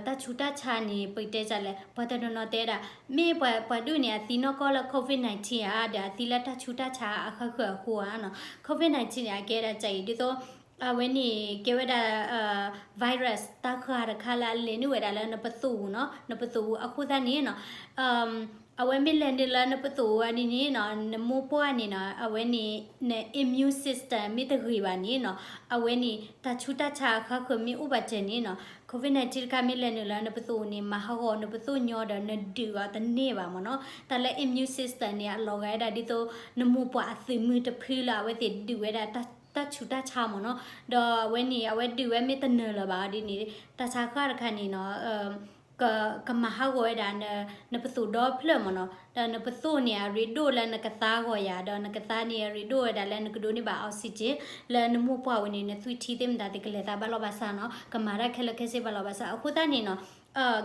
တၢ်ဆူးတၢ်ဆါန့ၣ် ပတဲတၢ်လဲၣ် ပှၤတနီၤနီၤတဲဒၣ် မ့ၢ်ပှၤဒူၣ်န့ၣ် အသံနီၢ်ကီၢ်လၢ COVID nineteen ဧါ ဒီးအသံလၢတၢ်ဆူးတၢ်ဆါအဃၣ်ဃၢၤအဃိဧါနီၤ. COVID nineteen န့ၣ် အကဲဒၣ်ကဲအံၤ ဒ်သိး အဝဲန့ၣ်ကဲဝဲဒၣ် virus တၢ်ဃၢ်တခါလၢအလဲၤနုာ်ဝဲဒၣ်လၢနပသိၣ်ပူၤနီၤ, နပသိၣ်ပူၤအဃိသတးန့ၣ်နီၤ အဝဲမ့ၢ်လဲၤနုာ်လၢနပသိၣ်ပူၤဝဲဒ်န့ၣ်နီၤ နမိၢ်ပှၢ်န့ၣ်နီၤ အဝဲန့ၣ် န immune system မ့ၢ်တဂ့ၤဘၣ်န့ၣ်နီၤ အဝဲန့ၣ် တၢ်ဆူးတၢ်ဆါအဃၣ်ဃၢၤမ့ၢ်အိၣ်ဘၣ်စၢၤန့ၣ်နီၤ COVID nineteen တခါမ့ၢ်လဲၤနုာ်လၢနပသိၣ်ပူၤန့ၣ် မၤဟးဂီၤနပသိၣ်ညီဒီးနဒုးအီၤတန့ၢ်ဘၣ်မ့ၢ်နီၤ. တၢ်လၢ immune system န့ၣ် အလီၤဂာ်ဝဲဒၣ်ဒ်သိး နမိၢ်ပှၢ်အသုးမုၢ်တဖုလၢအဝဲသ့ၣ်ဒုးဝဲဒၣ်တၢ်ဆူးတၢ်ဆါမ့ၢ်နီၤ. ဒီးအဝဲန့ၣ် အဝဲဒုးဝဲမ့ၢ်တနၢၤလၢၤဘၣ်ဒ်န့ၣ် တၢ်ဆါဃၣ်တခါန့ၣ်နီၤ ကမၤဟးဂီၤဝဲဒၣ် နပသိၣ်ဒီဖျၢၣ်မ့ၢ်နီၤ. ဒီးနပသိၣ်န့ၣ် အရ့ဒိၣ်လၢနကသါဂီၤယၤ ဒီးနကသါန့ၣ် အရ့ဒိၣ်ဝဲဒၣ်လၢနကဒိးန့ၢ်ဘၣ် oxygen လၢနမိၢ်ပှၢ်ဝဲန့ၣ် နသွံၣ်ထံသ့ၣ်မတၤသ့ၣ်ကလဲၤသးဘၣ်လီၤဘၣ်ဆၣ်နီၤ ကမၤတၢ်ခဲလၢာ်ခဲဆ့ဘၣ်လီၤဘၣ်ဆၣ် အဃိသတးန့ၣ်နီၤ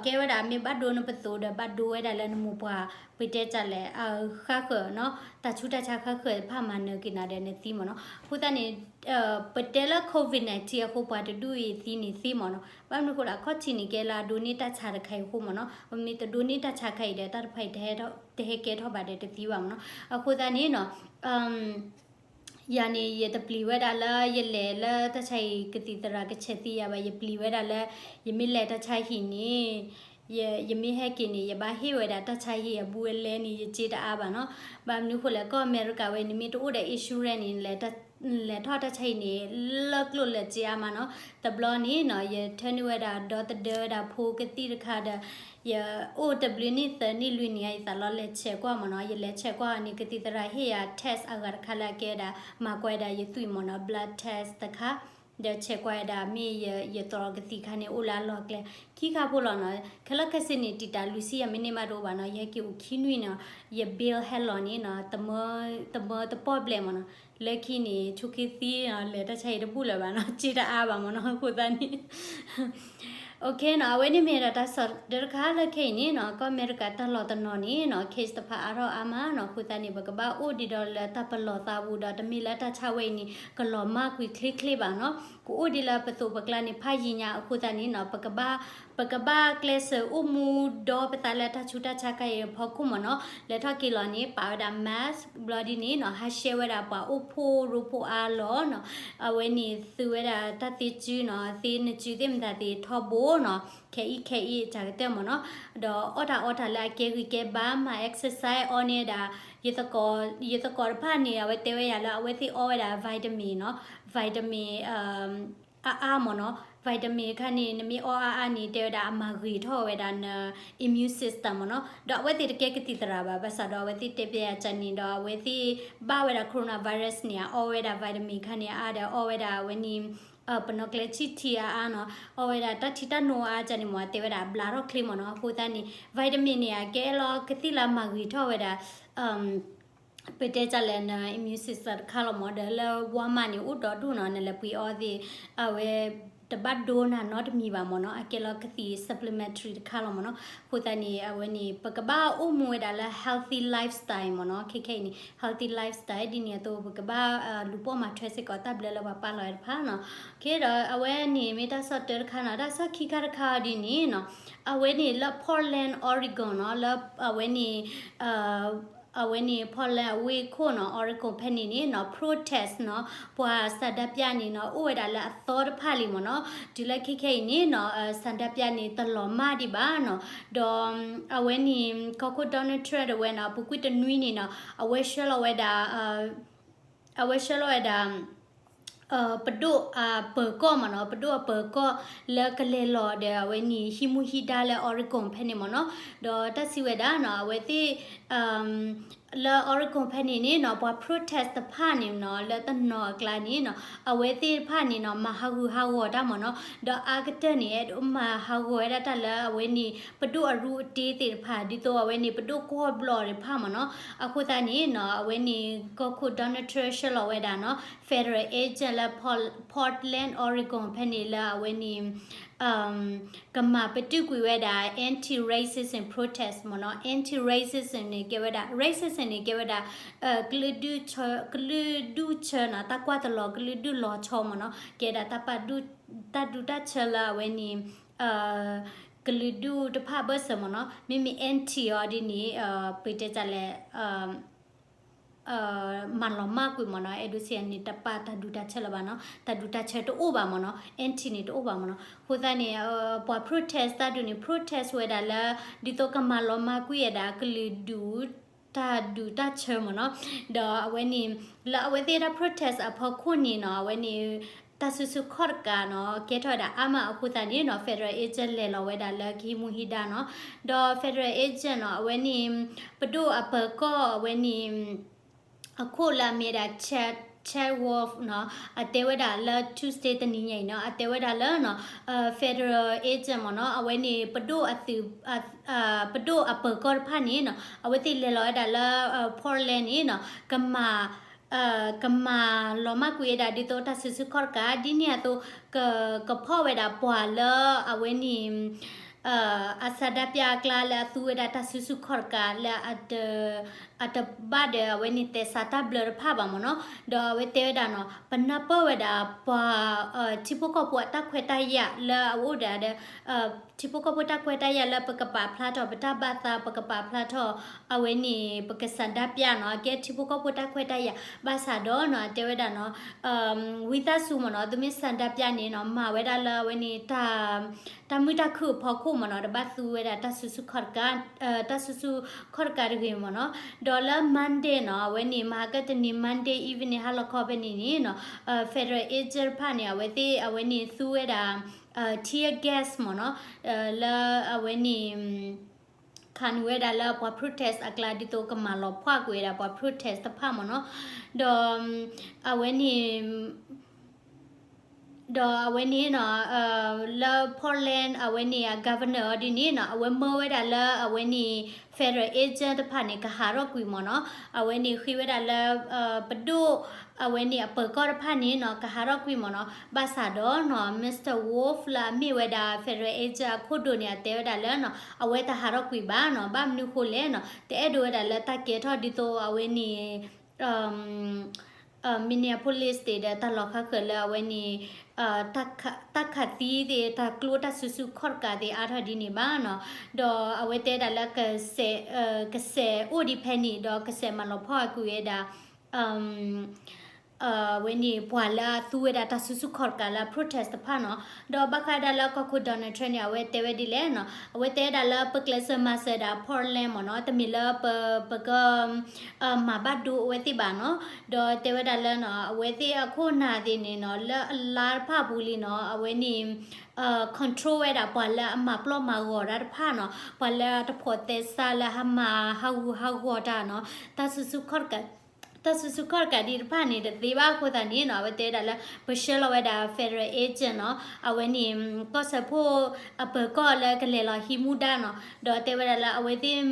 ကဲဝဲဒၣ်မ့ၢ်ဘၣ်ဒိနပသိၣ်ဒီးဘၣ်ဒိဝဲဒၣ်လၢနမိၢ်ပှၢ် ပတဲတၢ်လဲၣ် အဃၣ်ဃၢၤနီၤ တၢ်ဆူးတၢ်ဆါဃၣ်ဃၢၤတဖၣ်မၤနၢၤက့ၤနၤဒီးနသံမ့ၢ်နီၤ. အဃိသတးန့ၣ် ပတဲလၢ COVID nineteen အဃိပှၤတဒူၣ်အံၤသံန့ၣ်သ့မ့ၢ်နီၤ. ဘၣ်မနုၤဃိလဲၣ် အခီၣ်ထံးန့ၣ် ကဲလၢအဒိးန့ၢ်တၢ်ဆါတခါအံၤအဃိမ့ၢ်နီၤ. ပမ့ၢ်တဒိးန့ၢ်တၢ်ဆါခါအံၤဒီး တၢ်တဖၣ်အံၤ တဟဲကဲထီၣ်ဘၣ်ဒီးတသံဘၣ်မ့ၢ်နီၤ. အဃိသတးန့ၣ်နီၤ ယၤန့ၣ် ယတပျံၤဝဲဒၣ်လၢ ယလဲၤလၢတၢ်ဆါဟံၣ်ကသံၣ်သရၣ်ကဆဲးသံယၤဘၣ်, ယပျံၤဝဲဒၣ်လၢ ယမ့ၢ်လဲၤတၢ်ဆါဟံၣ်န့ၣ် ယမ့ၢ်ဟဲက့ၤန့ၣ် ယဘၣ်ဟ့ၣ်ဝဲဒၣ်တၢ်ဆါဟံၣ်အဘူးအလဲန့ၣ် ယစ့တအါဘၣ်နီၤ. ဘၣ်မနုၤဃိလဲၣ် ကီၢ်အမဲရကၤဝဲန့ၣ် မ့ၢ်တအိၣ်ဒီး insurance န့ၣ် လဲၤထီၣ်တၢ်ဆါဟံၣ်န့ၣ် လၢကျိၣ်လၢစ့အါမးနီၤ. တဘျီန့ၣ်နီၤ ယထၢနုာ်ဝဲဒၣ်ဒီသဒၢဝဲဒၣ်ဖိကသံၣ်တခါဒီး ယအိၣ်တဘျုးနံၣ်သၢနံၣ်လွံၢ်နံၣ်ဧါ ယသးလီၤလဲၤဆဲးကွၢ်မ့ၢ်နီၤ. ယလဲၤဆဲးကွၢ်အီၤန့ၣ် ကသံၣ်သရၣ်ဟ့ၣ်ယၤ test အဂၤတခါလၢအကဲဝဲဒၣ် မၤကွၢ်ဝဲဒၣ်ယသွံၣ်မ့ၢ်နီၤ blood test တခါ ဒီးဆဲးကွၢ်ဝဲဒၣ်မ့ၢ်ယသရိာ်ကသံၣ်ခါန့ၣ် အိၣ်လၢအလီၢ်ကျဲ ခံခါဖိလီၤနီၤ. ခဲလၢာ်ခဲဆ့န့ၣ် တံာ်တာ်လွံၢ်ဆံယၤမ့ၢ်န့ၢ်ဘၣ်တအိၣ်ဘၣ်နီၤ. ယဟဲက့ၤအိၣ်ခံနွံန့ၣ် ယ bill ဟဲလီၤန့ၣ်နီၤ တမၢတပီၢ်ဘျဲၣ်မ့ၢ်နီၤ. လၢခံန့ၣ် ဆိးက့သံနီၤ လဲၤတၢ်ဆါဟံၣ်တဘူၣ်လၢၤဘၣ်နီၤ စ့တအါဘၣ်မ့ၢ်နီၤ အဃိသတးန့ၣ် OK နီၤ အဝဲန့ၣ်မ့ၢ်ဒီးတၢ်ဆၢတခါလၢခဲအံၤန့ၣ်နီၤ ကီၢ်အမဲရကၤတၢ်လီၢ်တနီၤန့ၣ်နီၤ case တဖၣ်အါထီၣ်အါမးနီၤ အဃိသတးန့ၣ် ပကဘၣ်အိၣ်ဒံးဒီးလၢတၢ်ပလီၢ်သးပူၤဒီး တမ့ၢ်လၢတၢ်ဆါဝဲအံၤန့ၣ် ကလီၤမၢ်ကွံာ်ချ့ချ့ဘၣ်နီၤ ကအိၣ်ဒံးလၢပသိးပကျါန့ၣ် ဖးယံာ်ညါအဃိသတးန့ၣ်နီၤ ပကဘၣ် ပကဘၣ်ကျဲးစၢးအိၣ်မူဒီပသးလၢတၢ်ဆူးတၢ်ဆါခါအံၤအဖီခိၣ်မ့ၢ်နီၤ လဲၤထီၣ်က့ၤလီၤန့ၣ် ပာ်ဝဲဒၣ် mask ဘျီဒ်န့ၣ်နီၤ ဟးရှဲဝဲဒၣ်ပှၤအိၣ်ဖှိၣ်ရိဖှိၣ်အါလီၤနီၤ အဝဲန့ၣ်သုးဝဲဒၣ်တၢ်သ့စုနီၤ သ့နစုသ့ၣ်မတၤသ့ထီဘိနီၤ ခဲအံၤခဲအံၤတၢ်ကတၢၢ်မ့ၢ်နီၤ ဒီးအီၣ်တၢ်အီတၢ်လၢအကဲဂံၢ်ကဲဘါ မၤ exercise အီန့ၢ်ဒၣ် ယသကိးတဖၣ်န့ၣ် အဝဲတဲဝဲယၤလၢအဝဲသ့ၣ်အီဝဲဒၣ် vitamin နီၤ vitamin အါအါမ့ၢ်နီၤ vitamin ခါန့ၣ် နမ့ၢ်အီအါအါန့ၣ် တဲဝဲဒၣ်အမၤဂ့ၤထီၣ်ဝဲဒၣ်န immune system မ့ၢ်နီၤ ဒီးအဝဲသ့ၣ်တကဲကသံၣ်သရၣ်ဘၣ် ဘၣ်ဆၣ်ဒီးအဝဲသ့ၣ်တဲပျဲယၤန့ၣ်ဒီး အဝဲသ့ၣ်ဘၣ်ဝဲဒၣ် coronavirus န့ၣ် အအီဝဲဒၣ် vitamin ခါန့ၣ်အါဒီးအီဝဲဒၣ်အဝဲန့ၣ် ပနီၢ်ကျဲဆံၣ်ထံအါအါနီၤ အီဝဲဒၣ်တၢ်ထံတၢ်နိအါအါန့ၣ်မ့ၢ် တဲဝဲဒၣ်အဘျါထီၣ်ချ့မ့ၢ်နီၤ အဃိသတးန့ၣ် vitamin န့ၣ် အကဲလီၤကသံၣ်လၢအမၤဂ့ၤထီၣ်ဝဲဒၣ် ပတဲတၢ်လဲၣ် န immune system တခါလီၤမၢ်, ဒီးလၢ Walmart န့ၣ် အိၣ်ဒီဒူၣ်နီၤ, နလဲၤပှ့ၤအီသ့ၣ် အဝဲ တဘၣ်ဒိနၤနီတမံၤဘၣ်မၢ်နီၤ, အကဲလီၤကသံၣ် supplementary တခါလီၤမၢ်နီၤ. အဃိသတးန့ၣ် အဝဲန့ၣ် ပကဘၣ်အိၣ်မူဝဲဒၣ်လၢ healthy lifestyle မၢ်နီၤ, ခဲခဲအံၤန့ၣ် healthy lifestyle ဒ်န့ၣ်အသိး ပကဘၣ် လူၤပိာ်မၤထွဲစ့ၢ်ကီး တၢ်ဘျၢလၢပှၤပာ်လီၤဝဲတဖၣ်နီၤ. ကဲဒီး အဝဲန့ၣ်မ့ၢ်တၢ်ဆီၣ်တၢၢ်တခါနီၤ, တၢ်ဆီၣ်ခံခါတခါအီၤဒ်န့ၣ်နီၤ, အဝဲန့ၣ်လၢ Portland Oregon နီၤ, လၢအဝဲန့ၣ် အဝဲန့ၣ် Portland အဝ့ၢ်ခိၣ်နီၤ, Oregon ဖဲန့ၣ်န့ၣ်နီၤ, protest နီၤ, ပှၤဆန္ဒပြန့ၣ်နီၤ အိၣ်ဝဲဒၣ်လၢအသီတဖၣ်လံမၢ်နီၤ. တုၤလၢခဲခဲအံၤန့ၣ်နီၤ ဆန္ဒပြန့ၣ် တလီၤမၢ်ဒံးဘၣ်နီၤ. ဒီး အဝဲန့ၣ် ကီၢ်ခိၣ် Donald Trump တဝဲနီၤ အပူၤကွံာ်တနွံန့ၣ်နီၤ အဝဲဆှၢလီၤဝဲဒၣ် အဝဲဆှၢလီၤဝဲဒၣ် ပဒိၣ်အပၢၤကီၢ်မၢ်နီၤ, ပဒိၣ်အပၢၤကီၢ်လၢကလဲၤလီၤဒီး အဝဲန့ၣ်ဟံးမူဟံးဒါလၢ Oregon ဖဲန့ၣ်မၢ်နီၤ. ဒီးတၢ်စံးဝဲဒၣ်နီၤ အဝဲသ့ၣ် လၢ Oregon ဖဲန့ၣ်န့ၣ်နီၤ ပှၤ protest တဖၣ်န့ၣ်နီၤ လၢတနီၤအကျါန့ၣ်နီၤ အဝဲသ့ၣ်တဖၣ်န့ၣ်နီၤ မၤဟးဂူာ်ဟးဂီၤတၢ်မၢ်နီၤ. ဒီးအါကတၢၢ်န့ၣ် အဲၣ်ဒိးမၤဟးဂီၤဝဲဒၣ်တၢ်လၢအဝဲန့ၣ် ပဒိၣ်အရူအတ့သ့ၣ်တဖၣ် ဒ်သိးအဝဲန့ၣ် ပဒိၣ်ကွီၢ်ဘျီၣ်သ့ၣ်တဖၣ်မၢ်နီၤ. အဃိသတးန့ၣ်နီၤ အဝဲန့ၣ် ကီၢ်ခိၣ် Donald Trump ဆှၢလီၤဝဲဒၣ်နီၤ federal agent လၢ Portland Oregon ဖဲန့ၣ်လၢအဝဲန့ၣ် ကမၤပတုာ်ကွံာ်ဝဲဒၣ် anti-racism protest မၢ်နီၤ. Anti-racism န့ၣ်ကဲဝဲဒၣ် racism န့ၣ်ကဲဝဲဒၣ် ကလုာ်ဒူၣ်ဆၢနီၤ, တၢ်ကွၢ်တလီၤကလုာ်ဒူၣ်လီၤဆီမၢ်နီၤ, ကဲဒၣ်တၢ်ပာ်ဒူၣ် တၢ်ဒူတၢ်ဆၢလၢအဝဲန့ၣ် ကလုာ်ဒူၣ်တဖၣ်အဘၢၣ်စၢၤမၢ်နီၤ. မ့မ့ၢ် anti အီၤဒ်န့ၣ် ပတဲတၢ်လဲၣ် မၤလီၤမၢ်ကွံာ်မၢ်နီၤ, အဲၣ်ဒိးစံးန့ၣ် တပာ်တၢ်ဒူတၢ်ဆၢလၢၤဘၣ်နီၤ, တၢ်ဒူတၢ်ဆၢတအိၣ်ဘၣ်မၢ်နီၤ, anti န့ၣ်တအိၣ်ဘၣ်မၢ်နီၤ. အဃိသတးန့ၣ် ပှၤ protest တၢ်ဒုးန့ၣ် protest ဝဲဒၣ်လၢ ဒ်သိးကမၤလီၤမၢ်ကွံာ်ဝဲဒၣ် ကလုာ်ဒူၣ် တၢ်ဒူတၢ်ဆၢမၢ်နီၤ. ဒီးအဝဲန့ၣ် လၢအဝဲသ့ၣ်တၢ် protest အဖီခိၣ်န့ၣ်နီၤ အဝဲန့ၣ် တၢ်စုဆူၣ်ခီၣ်တကးနီၤ ကဲထီၣ်ဝဲဒၣ်အါမးအဃိသတးန့ၣ်နီၤ federal agent လဲၤလီၤဝဲဒၣ်လၢကဟံးမူဟံးဒါနီၤ. ဒီး federal agent နီၤ အဝဲန့ၣ် ပဒိၣ်အပၢၤကီၢ်အဝဲန့ၣ် အခိၣ်လၢအမ့ၢ်ဒၣ် Chad Wolf နီၤ အတဲဝဲဒၣ်လၢ Tuesday တနံၤညါအံၤနီၤ အတဲဝဲဒၣ်လၢနီၤ federal agent မၢ်နီၤ အဝဲန့ၣ် ပဒိၣ်အသုး ပဒိၣ်အပၢၤကီၢ်တဖၣ်န့ၣ်နီၤ အဝဲသ့ၣ်လဲၤလီၤဝဲဒၣ်လၢ Portland န့ၣ်နီၤ ကမၤ ကမၤလီၤမၢ်ကွံာ်ဝဲဒၣ်ဒ်သိးတၢ်စုဆူၣ်ခီၣ်တကး ဒ်န့ၣ်အသိး ကဖီၣ်ဝဲဒၣ်ပှၤလၢအဝဲန့ၣ် အဆန္ဒပြအကျါလၢအသူဝဲဒၣ်တၢ်စုဆူၣ်ခီၣ်တကးလၢ အတဘၣ်ဒီးအဝဲန့ၣ်သဲးစးတၢ်ဘျၢတဖၣ်ဘၣ်မၢ်နီၤ. ဒီးအဝဲတဲဝဲဒၣ်နီၤ ပနၢ်ပၢၢ်ဝဲဒၣ်ပှၤ ထံဖိကီၢ်ဖိအတၢ်ခွဲးတၢ်ယာ်လၢအအိၣ်ဒၣ်ဒီး ထံဖိကီၢ်ဖိတၢ်ခွဲးတၢ်ယာ်လၢပကပာ်ဖျါထီၣ်ပတၢ်ဘၣ်သး ပကပာ်ဖျါထီၣ် အဝဲန့ၣ် ပကဆန္ဒပြနီၤ အကဲထံဖိကီၢ်ဖိတၢ်ခွဲးတၢ်ယာ် ဘၣ်ဆၣ်ဒီးနီၤ အတဲဝဲဒၣ်နီၤ ဝံသးစူၤမၢ်နီၤ သုမ့ၢ်ဆန္ဒပြန့ၣ်နီၤ မၤဝဲဒၣ်လၢအဝဲန့ၣ် တၢ်မုာ်တၢ်ခုၣ်အဖီခိၣ်မၢ်နီၤ တဘၣ်သူဝဲဒၣ်တၢ်စုဆူၣ်ခီၣ်တကး တၢ်စုဆူၣ်ခီၣ်တကးတဂ့ၤမၢ်နီၤ. ဒီးလၢ Monday နီၤ အဝဲန့ၣ် မဟါကတနံၤ Monday evening ဟါလီၤခီဖဲန့ၣ်န့ၣ်နီၤ federal agent တဖၣ်န့ၣ် အဝဲသ့ၣ်အဝဲန့ၣ်သူဝဲဒၣ် tear gas မၢ်နီၤ လၢအဝဲန့ၣ် ခးနုာ်ဝဲဒၣ်လၢပှၤ protest အကျါ ဒ်သိးကမၤလီၤဖှီၣ်ကွံာ်ဝဲဒၣ်ပှၤ protest တဖၣ်မၢ်နီၤ. ဒီးအဝဲန့ၣ် ဒီးအဝဲန့ၣ်နီၤ လၢ Portland အဝဲန့ၣ် governor အီၤဒ်န့ၣ်နီၤ အဝဲမၢဝဲဒၣ်လၢအဝဲန့ၣ် federal agent တဖၣ်န့ၣ် ကဟးထီၣ်ကွံာ်မၢ်နီၤ. အဝဲန့ၣ်ဃ့ဝဲဒၣ်လၢ ပဒိၣ် အဝဲန့ၣ်အပၢၤကီၢ်တဖၣ်န့ၣ်နီၤ ကဟးထီၣ်ကွံာ်မၢ်နီၤ. ဘၣ်ဆၣ်ဒီးနီၤ Mister Wolf လၢအမ့ၢ်ဝဲဒၣ် federal agent အခိၣ်ဒိၣ်န့ၣ် အတဲဝဲဒၣ်လၢနီၤ အဝဲတဟးထီၣ်ကွံာ်ဘၣ်နီၤ. ဘၣ်မနုၤဃိလဲၣ်နီၤ တအဲၣ်ဒိးဝဲဒၣ်လၢတၢ်ကဲထီၣ်ဒ်သိးအဝဲန့ၣ် Minneapolis သ့ၣ်ဒီးတၢ်လီၢ်ခါဃၢၤလၢအဝဲန့ၣ် တၢ်ခးသံသ့ၣ် တၢ်ကျိတၢ်စုဆူၣ်ခီၣ်တကးသ့ၣ်အါထီၣ်ဒ်န့ၣ်ဘၣ်နီၤ. ဒီးအဝဲတဲဒၣ်လၢ ကစဲးအိၣ်ဒံးဖဲန့ၣ် ဒီးကစဲးမၤလီၤဖှီၣ်ကွံာ်ဝဲဒၣ် အဝဲန့ၣ်ပှၤလၢအသူဝဲဒၣ်တၢ်စုဆူၣ်ခီၣ်တကးလၢအ protest တဖၣ်နီၤ. ဒီးဘၣ်ဃးဒၣ်လၢကီၢ်ခိၣ် Donald Trump န့ၣ် အဝဲတဲဝဲဒ်လဲၣ်နီၤ အဝဲတဲဒၣ်လၢပကျဲးစၢးမၤစၢၤဒၣ် Portland မၢ်နီၤ တမ့ၢ်လၢပ ပက မၤဘၣ်ဒိအဝဲသ့ၣ်ဘၣ်နီၤ. ဒီးတဲဝဲဒၣ်လၢနီၤ အဝဲသ့ၣ်အခိၣ်နၢ်သ့ၣ်န့ၣ်နီၤ လၢအလါတဖၣ်ပူၤလံနီၤ အဝဲန့ၣ် control ဝဲဒၣ်ပှၤလၢအမၤပျီၢ်မၤဂီၤတၢ်တဖၣ်နီၤ ပှၤလၢအတဖိးသဲစးလၢဟးမၤဟးဂူာ်ဟးဂီၤတၢ်နီၤ တၢ်စုဆူၣ်ခီၣ်တကး တၢ်စုဆူၣ်ခီၣ်တကးဒံးတဖၣ်န့ၣ် တသ့ဘၣ်အဃိသတးန့ၣ်နီၤ အဝဲတဲဝဲဒၣ်လၢ ပဆှၢလီၤဝဲဒၣ် federal agent နီၤ အဝဲန့ၣ် ကီၢ်စၢဖှိၣ်အပၢၤကီၢ်လၢကလဲၤလီၤဟံးမူဒါနီၤ ဒီးတဲဝဲဒၣ်လၢအဝဲသ့ၣ်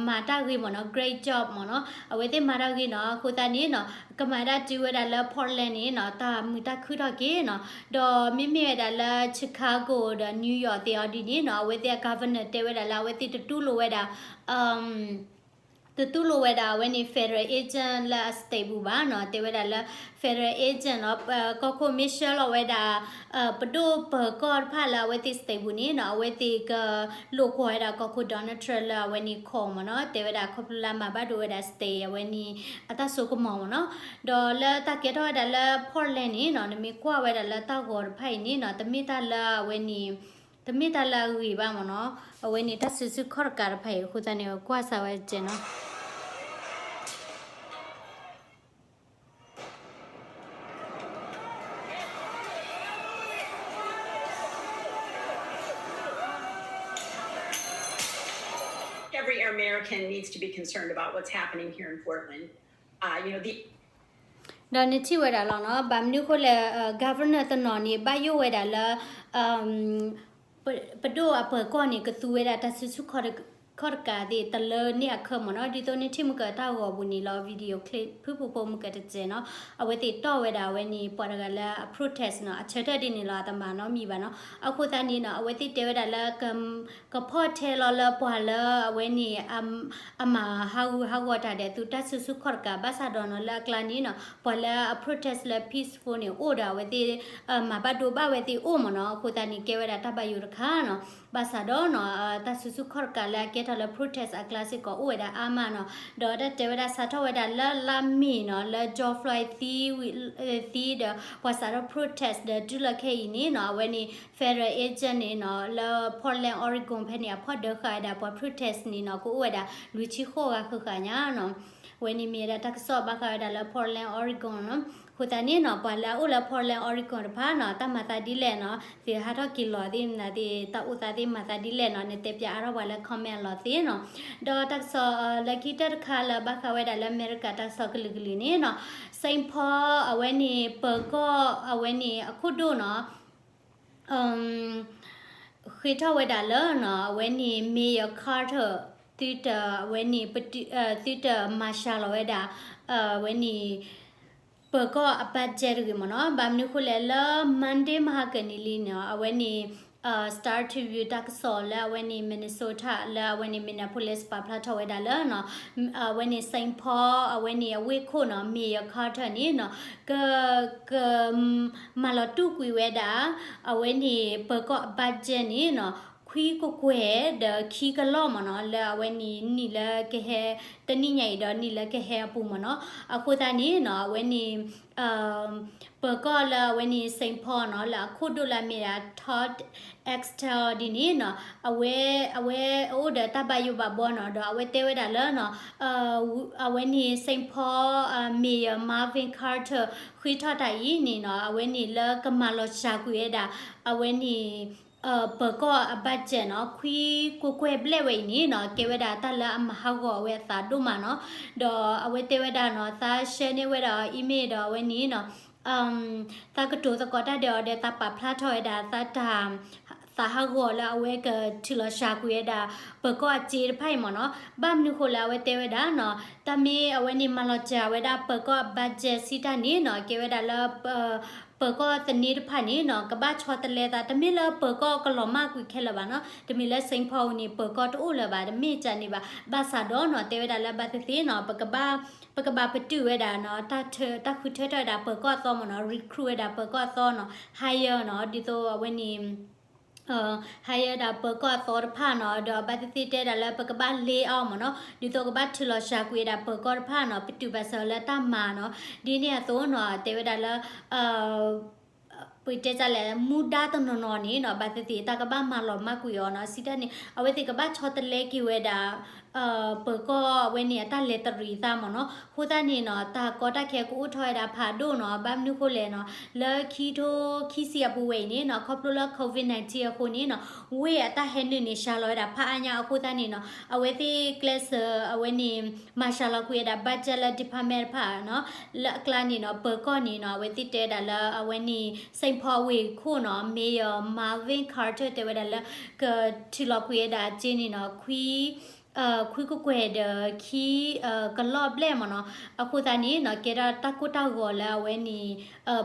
မၤတၢ်ဂ့ၤမ့ၢ်နီၤ great job မ့ၢ်နီၤ အဝဲသ့ၣ်မၤတၢ်ဂ့ၤနီၤ အဃိသတးန့ၣ်နီၤ ကမၤဒၣ်တုၤဝဲဒၣ်လၢ Portland န့ၣ်နီၤ တၢ်မုာ်တၢ်ခုၣ်ထီၣ်က့ၤနီၤ ဒီးမ့မ့ၢ်ဝဲဒၣ်လၢ Chicago ဒီး New York သ့ၣ်အီၤဒ်န့ၣ်နီၤ အဝဲသ့ၣ်အ governor တဲဝဲဒၣ်လၢအဝဲသ့ၣ်တတူၢ်လိာ်ဝဲဒၣ် တတူၢ်လိာ်ဝဲဒၣ်အဝဲန့ၣ် federal agent လၢအ state ပူၤဘၣ်နီၤ တဲဝဲဒၣ်လၢ federal agent နီၤ ကီၢ်ခိၣ်မ့ၢ်ဆှၢလီၤဝဲဒၣ် ပဒိၣ်ပၢၤကီၢ်တဖၣ်လၢအဝဲသ့ၣ် state ပူၤန့ၣ်နီၤ အဝဲသ့ၣ်ကလိာ်ကွီၢ်ဝဲဒၣ်ကီၢ်ခိၣ် Donald Trump လၢအဝဲန့ၣ် call မ့ၢ်နီၤ တဲဝဲဒၣ်ခီဖျိလၢအမၤဘၣ်ဒိဝဲဒၣ် state အဝဲန့ၣ် အတၢ်စိကမီၤမ့ၢ်နီၤ ဒီးလၢတၢ်ကဲထီၣ်ဝဲဒၣ်လၢ Portland န့ၣ်နီၤ နမ့ၢ်ကွၢ်ဝဲဒၣ်လၢတၢ်ဂီၤတဖၣ်အံၤန့ၣ်နီၤ တမ့ၢ်တၢ်လၢအဝဲန့ၣ် တမ့ၢ်တၢ်လၢအဂ့ၤဘၣ်မ့ၢ်နီၤ အဝဲန့ၣ်တၢ်စုဆူၣ်ခီၣ်တကးတဖၣ်အံၤ အဃိသတးန့ၣ် ကွၢ်စးဝဲကဲနီၤ every American needs to be concerned about what's happening here in Portland. Uh, you know, the ဒီးနထံၣ်ဝဲဒၣ်လီၤနီၤ ဘၣ်မနုၤဃိလဲၣ် governor တနီၤန့ၣ် ဘၣ်ယိၣ်ဝဲဒၣ်လၢ ပဒိၣ်အပၢၤကီၢ်န့ၣ် ကသူဝဲဒၣ်တၢ်စုဆူၣ်ခီၣ်တကးသ့ၣ်တလၢန့ၣ်အခဲမ့ၢ်နီၤ ဒ်သိးနထံၣ်မုၢ်ကတၢၢ်ဂီၤပူၤန့ၣ်လီၤ video clip ဖုၣ်ဖုၣ်ဖိမုၢ်ကတစဲးနီၤ အဝဲသ့ၣ်တီၢ်ဝဲဒၣ်အဝဲန့ၣ် ပှၤတဂၤလၢအ protest နီၤ အဆၢထၢၣ်ဒ်န့ၣ်လီၤ အတမၤနီတမံၤဘၣ်နီၤ အဃိသတးန့ၣ်နီၤ အဝဲသ့ၣ်တဲဝဲဒၣ်လၢ ကဖီၣ်ထဲလီၤလၢပှၤလၢအဝဲန့ၣ် အမၤဟးဂူာ်ဟးဂီၤတၢ်ဒီးသုးတၢ်စုဆူၣ်ခီၣ်တကး ဘၣ်ဆၣ်ဒီးနီၤ လၢအကျါန့ၣ်နီၤ ပှၤလၢအ protest လၢ peaceful န့ၣ် အိၣ်ဒီးအဝဲသ့ၣ် မၤဘၣ်ဒိဘၣ်ဝဲသ့ၣ်အိၣ်မ့ၢ်နီၤ အဃိသတးန့ၣ် ကဲဝဲဒၣ်တၢ်ဘၣ်ယိၣ်တခါနီၤ ဘၣ်ဆၣ်ဒီးနီၤ တၢ်စုဆူၣ်ခီၣ်တကးလၢအကဲထီၣ်လၢ protest အကျါစ့ၢ်ကီးအိၣ်ဝဲဒၣ်အါမးနီၤ ဒီးတၢ်တဲဝဲဒၣ်စးထီၣ်ဝဲဒၣ်လၢလါမ့ၤနီၤ လၢ George Floyd သံ သံဒီး ပှၤစးထီၣ် protest ဒီးတုၤလီၤခဲအံၤန့ၣ်နီၤ အဝဲန့ၣ် federal agent န့ၣ်နီၤ လၢ Portland Oregon ဖဲန့ၣ် အဖီၣ်ဒၢဃာ်ဝဲဒၣ်ပှၤ protest န့ၣ်နီၤ ကအိၣ်ဝဲဒၣ် လွံၢ်ဆံဃိးဂၤဃၣ်ဃၣ်ညါနီၤ အဝဲန့ၣ်မ့ၢ်ဝဲဒၣ်တၢ်ကစီၣ်ဘၣ်ဃးဝဲဒၣ်လၢ Portland Oregon နီၤ အဃိသတးန့ၣ်နီၤ ပှၤလၢအအိၣ်လၢ Portland Oregon တဖၣ်နီၤ တၢ်မၤသးဒ်လဲၣ်နီၤ သ့ၣ်ဟးထီၣ်က့ၤလီၤသ့ၣ်မနုၤသ့ၣ် တၢ်အိၣ်သးသ့ၣ်မၤသးဒ်လဲၣ်နီၤ နတဲပၠးအါထီၣ်ပှၤလၢ comment အလီၢ်သ့ၣ်နီၤ ဒီးတၢ်ကစီၣ်လၢခံကတၢၢ်တခါလၢဘၣ်ဃးဝဲဒၣ်လၢအမဲရကၤ တၢ်ကစီၣ်ကလုာ်ကလုာ်န့ၣ်နီၤ Saint Paul အဝဲန့ၣ် ပၢၤကီၢ်အဝဲန့ၣ် အခိၣ်ဒိၣ်နီၤ ဃ့ထီၣ်ဝဲဒၣ်လၢနီၤ အဝဲန့ၣ် Mayor Carter သုတ အဝဲန့ၣ် သုတမၤစှၤလီၤဝဲဒၣ် အဝဲန့ၣ် ပၢၤကီၢ်အ budget တဂ့ၤမ့ၢ်နီၤ ဘၣ်မနုၤဃိလဲၣ်လၢ Monday မဟါကၢန့ၣ်လံနီၤ အဝဲန့ၣ် Star Tribune တၢ်ကစီၣ်လၢအဝဲန့ၣ် Minnesota လၢအဝဲန့ၣ် Minneapolis ပာ်ဖျါထီၣ်ဝဲဒၣ်လၢနီၤ အဝဲန့ၣ် Saint Paul အဝဲန့ၣ်အဝ့ၢ်ခိၣ်နီၤ Mayor Carter န့ၣ်နီၤ က က မၤလီၤတူာ်ကွံာ်ဝဲဒၣ် အဝဲန့ၣ် ပၢၤကီၢ်အ budget န့ၣ်နီၤ ခွံကကွဲၢ်ဒီးခံကလီၢ်မ့ၢ်နီၤ လၢအဝဲန့ၣ်နံၣ်လၢကဟဲ တနံၣ်ညါအံၤဒီးနံၣ်လၢကဟဲအပူၤမ့ၢ်နီၤ အဃိသတးန့ၣ်နီၤ အဝဲန့ၣ် ပၢၤကီၢ်လၢအဝဲန့ၣ် Saint Paul နီၤ လၢအခိၣ်ဒိၣ်လၢအမ့ၢ်ဒၣ် Todd Axtell ဒ်န့ၣ်နီၤ အဝဲ အဝဲအိၣ်ဒီးတၢ်ဘၣ်ယိၣ်ဘၣ်ဘီနီၤ ဒီးအဝဲတဲဝဲဒၣ်လၢနီၤ အဝဲန့ၣ် Saint Paul Mayor Marvin Carter ဃ့ထီၣ်တၢ်အံၤန့ၣ်နီၤ အဝဲန့ၣ်လၢကမၤလီၤစှၤကွံာ်ဝဲဒၣ် အဝဲန့ၣ် ပၢၤကီၢ်အ budget နီၤ ခွံကကွဲၢ်ဘျဲၣ်ဝဲအံၤန့ၣ်နီၤ ကဲဝဲဒၣ်တၢ်လၢအမၤဟးဂီၤအဝဲအသးဒိၣ်မးနီၤ ဒီးအဝဲတဲဝဲဒၣ်နီၤ သး share န့ၢ်ဝဲဒၣ်အီၤ email ဒီးအဝဲန့ၣ်နီၤ သးကတိၤသကိးတၢ်ဒီးအီၤဒီး သးပာ်ဖျါထီၣ်ဝဲဒၣ် သးတၢ် သးဟးဂီၤလၢအဝဲကထုးလီၤစှၤကွံာ်ဝဲဒၣ် ပၢၤကီၢ်အစ့တဖၣ်အံၤမ့ၢ်နီၤ. ဘၣ်မနုၤဃိလၢအဝဲတဲဝဲဒၣ်နီၤ, တၢ်မ့ၢ်အဝဲန့ၣ်မၤလီၤစှၤဝဲဒၣ် ပၢၤကီၢ်အ budget စံးတၢ်န့ၣ်နီၤ, ကဲဝဲဒၣ်လၢ ပၢၤကီၢ်သန့တဖၣ်န့ၣ်နီၤ ကဘၣ်ဆီတလဲသး, တမ့ၢ်လၢပၢၤကီၢ်ကလီၤမၢ်ကွံာ်ခဲလၢာ်ဘၣ်နီၤ. တမ့ၢ်လၢ Saint Paul န့ၣ် ပၢၤကီၢ်တအိၣ်လၢၤဘၣ်, တမ့ၢ်ကန့ၣ်ဘၣ်. ဘၣ်ဆၣ်ဒီးနီၤ တဲဝဲဒၣ်လၢဘၣ်သ့ၣ်သ့ၣ်နီၤ ပကဘၣ် ပကဘၣ်ပတုာ်ဝဲဒၣ်နီၤ တၢ်ဃုထၢထီၣ်ဝဲဒၣ်ပၢၤကီၢ်အသီမ့ၢ်နီၤ, recruit ဝဲဒၣ်ပၢၤကီၢ်အသီနီၤ, hire နီၤ, ဒ်သိးအဝဲန့ၣ် hire ဒၣ်ပၢၤကီၢ်အသီတဖၣ်နီၤ, ဒီးဘၣ်သ့ၣ်သ့ၣ်တဲဒၣ်လၢပကဘၣ် lay off မ့ၢ်နီၤ, ဒ်သိးကဘၣ်ထုးလီၤစှၤကွံာ်ဝဲဒၣ်ပၢၤကီၢ်တဖၣ်နီၤ, ပတုာ်ဘၣ်စၢၤလၢတၢ်မၤနီၤ, ဒ်န့ၣ်အသိးနီၤ တဲဝဲဒၣ်လၢ ပတဲတၢ်လဲၣ် မူဒါတနီၤနီၤန့ၣ်နီၤ ဘၣ်သ့ၣ်သ့ၣ်တၢ်ကဘၣ်မၤလီၤမၢ်ကွံာ်အီၤနီၤ စံးတၢ်န့ၣ် အဝဲသ့ၣ်ကဘၣ်ဆီတလဲက့ၤဝဲဒၣ် ပၢၤကီၢ်အဝဲန့ၣ်အတၢ်လဲၤတရံးသးမ့ၢ်နီၤ အဃိသတးန့ၣ်နီၤ တၢ်ကီတၢ်ခဲကအိၣ်ထီၣ်ဝဲဒၣ်ဖးဒိၣ်နီၤ ဘၣ်မနုၤဃိလဲၣ်နီၤ လၢခံထိခံဆံအပူၤဝဲအံၤန့ၣ်နီၤ ခီဖျိလၢ COVID nineteen အဃိန့ၣ်နီၤ ဝ့ၢ်အတၢ်ဟဲနုာ်န့ၣ် စှၤလီၤဝဲဒၣ်ဖးအါညါအဃိသတးန့ၣ်နီၤ အဝဲသ့ၣ်ကျဲးစၢးအဝဲန့ၣ် မၤစှၤလီၤကွံာ်ဝဲဒၣ် budget လၢ department တဖၣ်နီၤ လၢအကျါန့ၣ်နီၤ ပၢၤကီၢ်န့ၣ်နီၤ အဝဲသ့ၣ်တဲဝဲဒၣ်လၢအဝဲန့ၣ် Saint Paul ဝ့ၢ်ခိၣ်နီၤ Mayor Marvin Carter တဲဝဲဒၣ်လၢ ကထုးလီၤကွံာ်ဝဲဒၣ်အစ့န့ၣ်နီၤ ခွံ ခွံကကွဲၢ်ဒီးခံ ကလီၢ်ဘျဲၣ်မ့ၢ်နီၤ အဃိသတးန့ၣ်နီၤ ကဲထီၣ်တၢ်ကိၢ်တၢ်ဂီၤလၢအဝဲန့ၣ်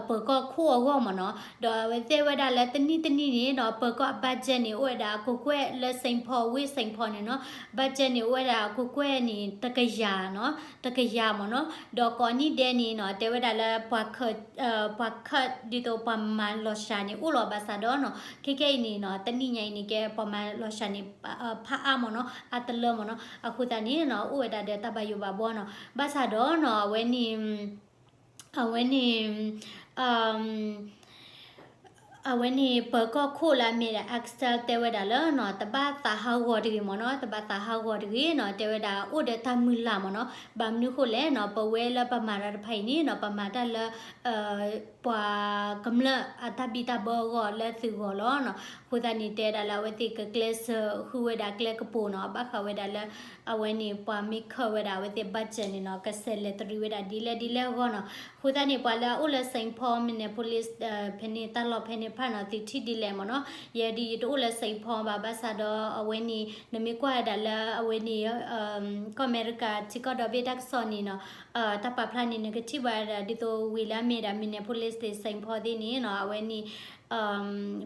ပၢၤကီၢ်ခိၣ်အဂီၢ်မ့ၢ်နီၤ ဒီးအဝဲတဲဝဲဒၣ်လၢတနံၣ်တနံၣ်န့ၣ်နီၤ ပၢၤကီၢ်အ budget န့ၣ် အိၣ်ဝဲဒၣ်အကကွဲၢ်လၢ Saint Paul ဝ့ၢ် Saint Paul န့ၣ်နီၤ budget န့ၣ် အိၣ်ဝဲဒၣ်အကကွဲၢ်န့ၣ် တကယၤနီၤ တကယၤမ့ၢ်နီၤ ဒီးကိးနံၣ်ဒဲးန့ၣ်နီၤ တဲဝဲဒၣ်လၢ ပှၤခၢၣ် ပှၤခၢၣ်ဒ်သိးပှၤမၤလီၤစှၤန့ၣ် အိၣ်လီၤဘၣ်ဆၣ်ဒီးနီၤ ခဲခဲအံၤန့ၣ်နီၤ တနံၣ်ညါအံၤန့ၣ် ကဲပှၤမၤလီၤစှၤန့ၣ် ဖးအါမ့ၢ်နီၤ အါတလၢမ့ၢ်နီၤ အဃိသတးန့ၣ်နီၤ အိၣ်ဝဲဒၣ်ဒီးတၢ်ဘၣ်ယိၣ်ဘၣ်ဘှီနီၤ ဘၣ်ဆၣ်ဒီးနီၤ အဝဲန့ၣ် အဝဲန့ၣ် အဝဲန့ၣ် ပၢၤကီၢ်ခိၣ်လၢအမ့ၢ်ဒၣ် Axel တဲဝဲဒၣ်လၢနီၤ တဘၣ်သးဟးဂီၤတဂ့ၤမ့ၢ်နီၤ တဘၣ်သးဟးဂီၤတဂ့ၤနီၤ တဲဝဲဒၣ်အိၣ်ဒီးတၢ်မုၢ်လၢ်မ့ၢ်နီၤ ဘၣ်မနုၤဃိလဲၣ်နီၤ ပဝဲလၢပမၤတၢ်တဖၣ်အံၤန့ၣ်နီၤ ပမၤတၢ်လၢ ပှၤကမျၢၢ်အတၢ်ဘံၣ်တၢ်ဘၢအဂီၢ်လၢသုးဂီၢ်လီၤနီၤ အဃိသတးန့ၣ် တဲဒၣ်လၢအဝဲသ့ၣ်ကကျဲးစၢးဃုဝဲဒၣ်ကျဲကပိာ်နီၤ ဘၣ်ဃးဝဲဒၣ်လၢ အဝဲန့ၣ် ပှၤမ့ၢ်ခၢၣ်ဝဲဒၣ်အဝဲသ့ၣ် budget န့ၣ်နီၤ ကဆဲးလဲၤတရံးဝဲဒၣ်ဒ်လဲၣ်ဒ်လဲၣ်အဂီၢ်နီၤ အဃိသတးန့ၣ် ပှၤလၢအအိၣ်လၢ Saint Paul Minneapolis ဖဲန့ၣ်တၢ်လီၢ်ဖဲန့ၣ်တဖၣ်နီၤ သုထံၣ်ဒ်လဲၣ်မ့ၢ်နီၤ ယဲဒ်ယတအိၣ်လၢ Saint Paul ဘၣ် ဘၣ်ဆၣ်ဒီးအဝဲန့ၣ် နမ့ၢ်ကွၢ်ဝဲဒၣ်လၢအဝဲန့ၣ် ကီၢ်အမဲရကၤထံကီၢ်ဒီဘ့ၣ်တၢ်ကစီၣ်န့ၣ်နီၤ တၢ်ပာ်ဖျါန့ၣ် နကထံၣ်ဘၣ်ဝဲဒၣ်ဒ်သိးဝ့ၢ်လၢအမ့ၢ်ဒၣ် Minneapolis သ့ၣ် Saint Paul သ့ၣ်န့ၣ်နီၤ အဝဲန့ၣ်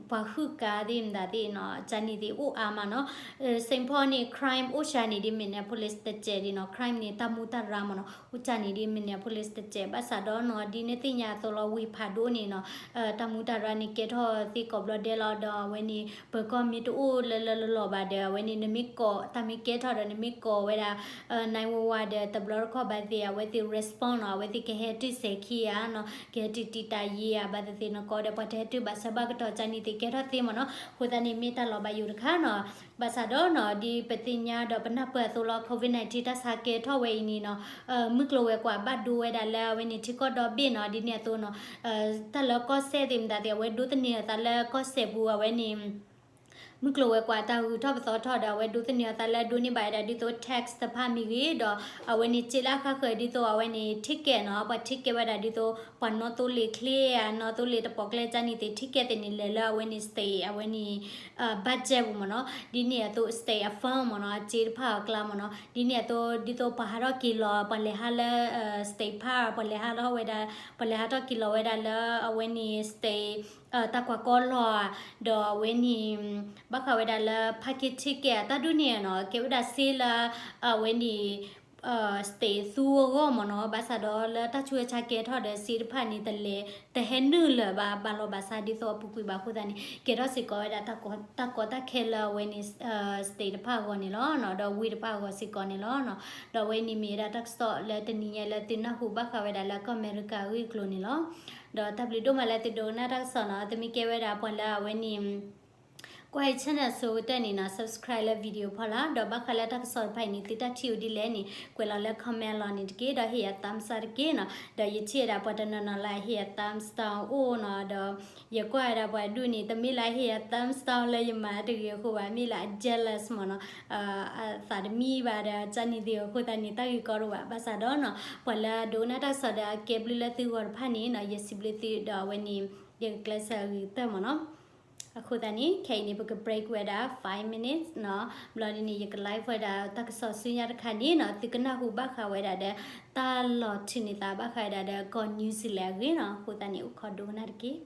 ပှၤဟုၣ်ကါသ့ၣ်မတၤသ့ၣ်နီၤ ကၢ်နံၣ်သ့ၣ်အိၣ်အါမးနီၤ Saint Paul န့ၣ် crime အိၣ်စှၤန့ၣ်ဒ် Minneapolis တစဲးဒ်နီၤ crime န့ၣ် တၢ်မူတၢ်ရၢမ့ၢ်နီၤ အိၣ်စှၤန့ၣ်ဒ် Minneapolis တစဲး ဘၣ်ဆၣ်ဒီးနီၤ ဒ်နသ့ၣ်ညါအသိးလီၤ ဝ့ၢ်ဖးဒိၣ်န့ၣ်နီၤ တၢ်မူတၢ်ရၢန့ၣ်ကဲထီၣ်သ့ကိးဘျီဒဲးလီၤ ဒီးအဝဲန့ၣ် ပၢၤကီၢ်မ့ၢ်တအိၣ်လၢလၢလီၤလီၤဘၣ်ဒီး အဝဲန့ၣ် နမ့ၢ်ကိး တၢ်မ့ၢ်ကဲထီၣ်ဒီး နမ့ၢ်ကိးဝဲဒၣ် nine one one ဒီးတဘျီတခီၣ်ဘၣ်သ့ၣ် အဝဲသ့ၣ် respond နီၤ အဝဲသ့ၣ်ကဟဲတုၤစဲၤခံဂၤနီၤ ကဟဲတုၤတံာ်တာ်ယ့ၤဧါ ဘၣ်သ့ၣ်သ့ၣ် နကိးဒီးပှၤတဟဲတုၤဘၣ်ဆၢဘၣ်ကတီၢ် ကၢ်နံၣ်သ့ၣ်ကဲထီၣ်သ့မ့ၢ်နီၤ အဃိသတးန့ၣ် မ့ၢ်တၢ်လီၤဘၣ်ယိၣ်တခါနီၤ ဘၣ်ဆၣ်ဒီးနီၤ ဒ်ပသ့ၣ်ညါဒီးပနၢ်ပၢၢ်အသိးလီၤ COVID nineteen တၢ်ဆါကဲထီၣ်ဝဲအံၤန့ၣ်နီၤ မုၢ်ကျိၤဝဲၤကွာ်ဘၣ်ဒိဝဲဒၣ်လၢအဝဲန့ၣ်ထံကီၢ်ဒီဘ့ၣ်နီၤ ဒ်န့ၣ်အသိးနီၤ တၢ်လၢကီၢ်စဲၣ်သ့ၣ်မတၤသ့ၣ် အဝဲဒိးသန့ၤအသးလၢကီၢ်စဲၣ်ပူၤ အဝဲန့ၣ် မုၢ်ကျိၤဝဲၤကွာ်တၢ်ဂုၤထီၣ်ပသီထီၣ်ဒီး အဝဲဒိးသန့ၤအသးလၢဒိးန့ၢ်ဘၣ်ဝဲဒၣ်ဒ်သိး tax တဖၣ်မ့ၢ်ဂ့ၤဒီး အဝဲန့ၣ်စ့လၢအဃါဃၢၤဒ်သိးအဝဲန့ၣ် ticket နီၤ ပှၤ ticket ဝဲဒၣ်ဒ်သိး ပှၤနီၣ်သိလ့ၣ်ချ့ဧါ နီၣ်သိလ့ၣ်တပိာ်ကျဲ ကၢ်နံၣ်သ့ၣ် ticket သ့ၣ်န့ၣ် လဲၤလၢအဝဲန့ၣ် state အဝဲန့ၣ် budget ပူၤမ့ၢ်နီၤ ဒ်န့ၣ်အသိး state အ fund မ့ၢ်နီၤ အစ့တဖၣ်အကျါမ့ၢ်နီၤ ဒ်န့ၣ်အသိး ဒ်သိးပှၤဟးထီၣ်က့ၤလီၤ ပှၤလဲၤဟးလၢ state park ပှၤလဲၤဟးထီၣ်ဝဲဒၣ် ပှၤလဲၤဟးထီၣ်က့ၤလီၤဝဲဒၣ်လၢအဝဲန့ၣ် state တၢ်ကွၢ်ကီလီၢ်ဧါ ဒီးအဝဲန့ၣ် ဘၣ်ဃးဝဲဒၣ်လၢ parking ticket အတၢ်ဒ်န့ၣ်နီၤ ကဲဝဲဒၣ်စ့လၢ အဝဲန့ၣ် state သူအဂီၢ်မ့ၢ်နီၤ ဘၣ်ဆၣ်ဒီးလၢတၢ်ဆူးတၢ်ဆါကဲထီၣ်ဒီးစ့တဖၣ်န့ၣ် တလဲၤ တဟဲနုာ်လၢၤဘၣ် ဘၣ်လီၤဘၣ်ဆါဒ်သိးအပူၤကွံာ်ဘၣ်အဃိသတးန့ၣ် ကဲထီၣ်စ့ၢ်ကီးဝဲဒၣ် တၢ်ကီတၢ်ခဲလၢအဝဲန့ၣ် state တဖၣ်အဂီၢ်န့ၣ်လီၤ ဒီးဝ့ၢ်တဖၣ်အဂီၢ်စ့ၢ်ကီးန့ၣ်လီၤ ဒီးအဝဲန့ၣ်မ့ၢ်ဝဲဒၣ်တၢ်ကစီၣ်လၢတနံၤညါလၢသုနၢ်ဟူဘၣ်ဃးဝဲဒၣ်လၢကီၢ်အမဲရကၤအဂ့ၢ်အကျိၤန့ၣ်လီၤ ဒီးတၢ်ဘျုးဒိၣ်မးလၢသုဒိကနၣ်တၢ်ကစီၣ်နီၤ သုမ့ၢ်ကဲဝဲဒၣ်ပှၤလၢအဝဲန့ၣ် ကွၢ်အံၤ channel အဆိကတၢၢ်န့ၣ်နီၤ subscribe လၢ video ဖီလာ် ဒီးဘၣ်ဃးလၢတၢ်ကစီၣ်တဖၣ်အံၤန့ၣ် သုတၢ်ထံၣ်အိၣ်ဒ်လဲၣ်န့ၣ် ကွဲးလီၤလၢ comment လီၤန့ၣ်တက့ၢ် ဒီးဟ့ၣ်ယၤ thumbs up တက့ၢ်နီၤ ဒီးယထံၣ်ဝဲဒၣ်ပှၤတနီၤနီၤလၢအဟ့ၣ်ယၤ thumbs down အိၣ်နီၤ ဒီးယကွၢ်ဝဲဒၣ်ပှၤဒူၣ်န့ၣ် တမ့ၢ်လၢအဟ့ၣ်ယၤ thumbs down လၢယမၤတဂ့ၤအဃိဘၣ် မ့ၢ်လၢအ jealous မ့ၢ်နီၤ အသးတမံဘၣ်ဒီး ကၢ်နံၣ်သ့ၣ်အဃိသတးန့ၣ် တၢ်ဂ့ၢ်ကီတအိၣ်ဘၣ် ဘၣ်ဆၣ်ဒီးနီၤ ပှၤလၢအဒိကနၣ်တၢ်ကစီၣ်ဒီးအကဲဘျုးလၢသုဂီၢ်တဖၣ်န့ၣ်နီၤ ယစံးဘျုးသုဒီးအဝဲန့ၣ် ယကကျဲးစၢးအဂ့ၤကတၢၢ်မ့ၢ်နီၤ အဃိသတးန့ၣ် ခဲအံၤန့ၣ် ပက break ဝဲဒၣ် five minutes နီၤ ဘျီဒ်န့ၣ် ယက live ဝဲဒၣ်တၢ်ကစီၣ်ဆူညါတခါန့ၣ်နီၤ သုကနၢ်ဟူဘၣ်ဃးဝဲဒၣ်ဒီး တၢ်လီၤထုးန့ၢ်သးဘၣ်ဃးဝဲဒၣ်ဒီးကီၢ် New Zealand အဂ့ၢ်နီၤ အဃိသတးန့ၣ် အိၣ်ခိးဒိကနၣ်တက့ၢ်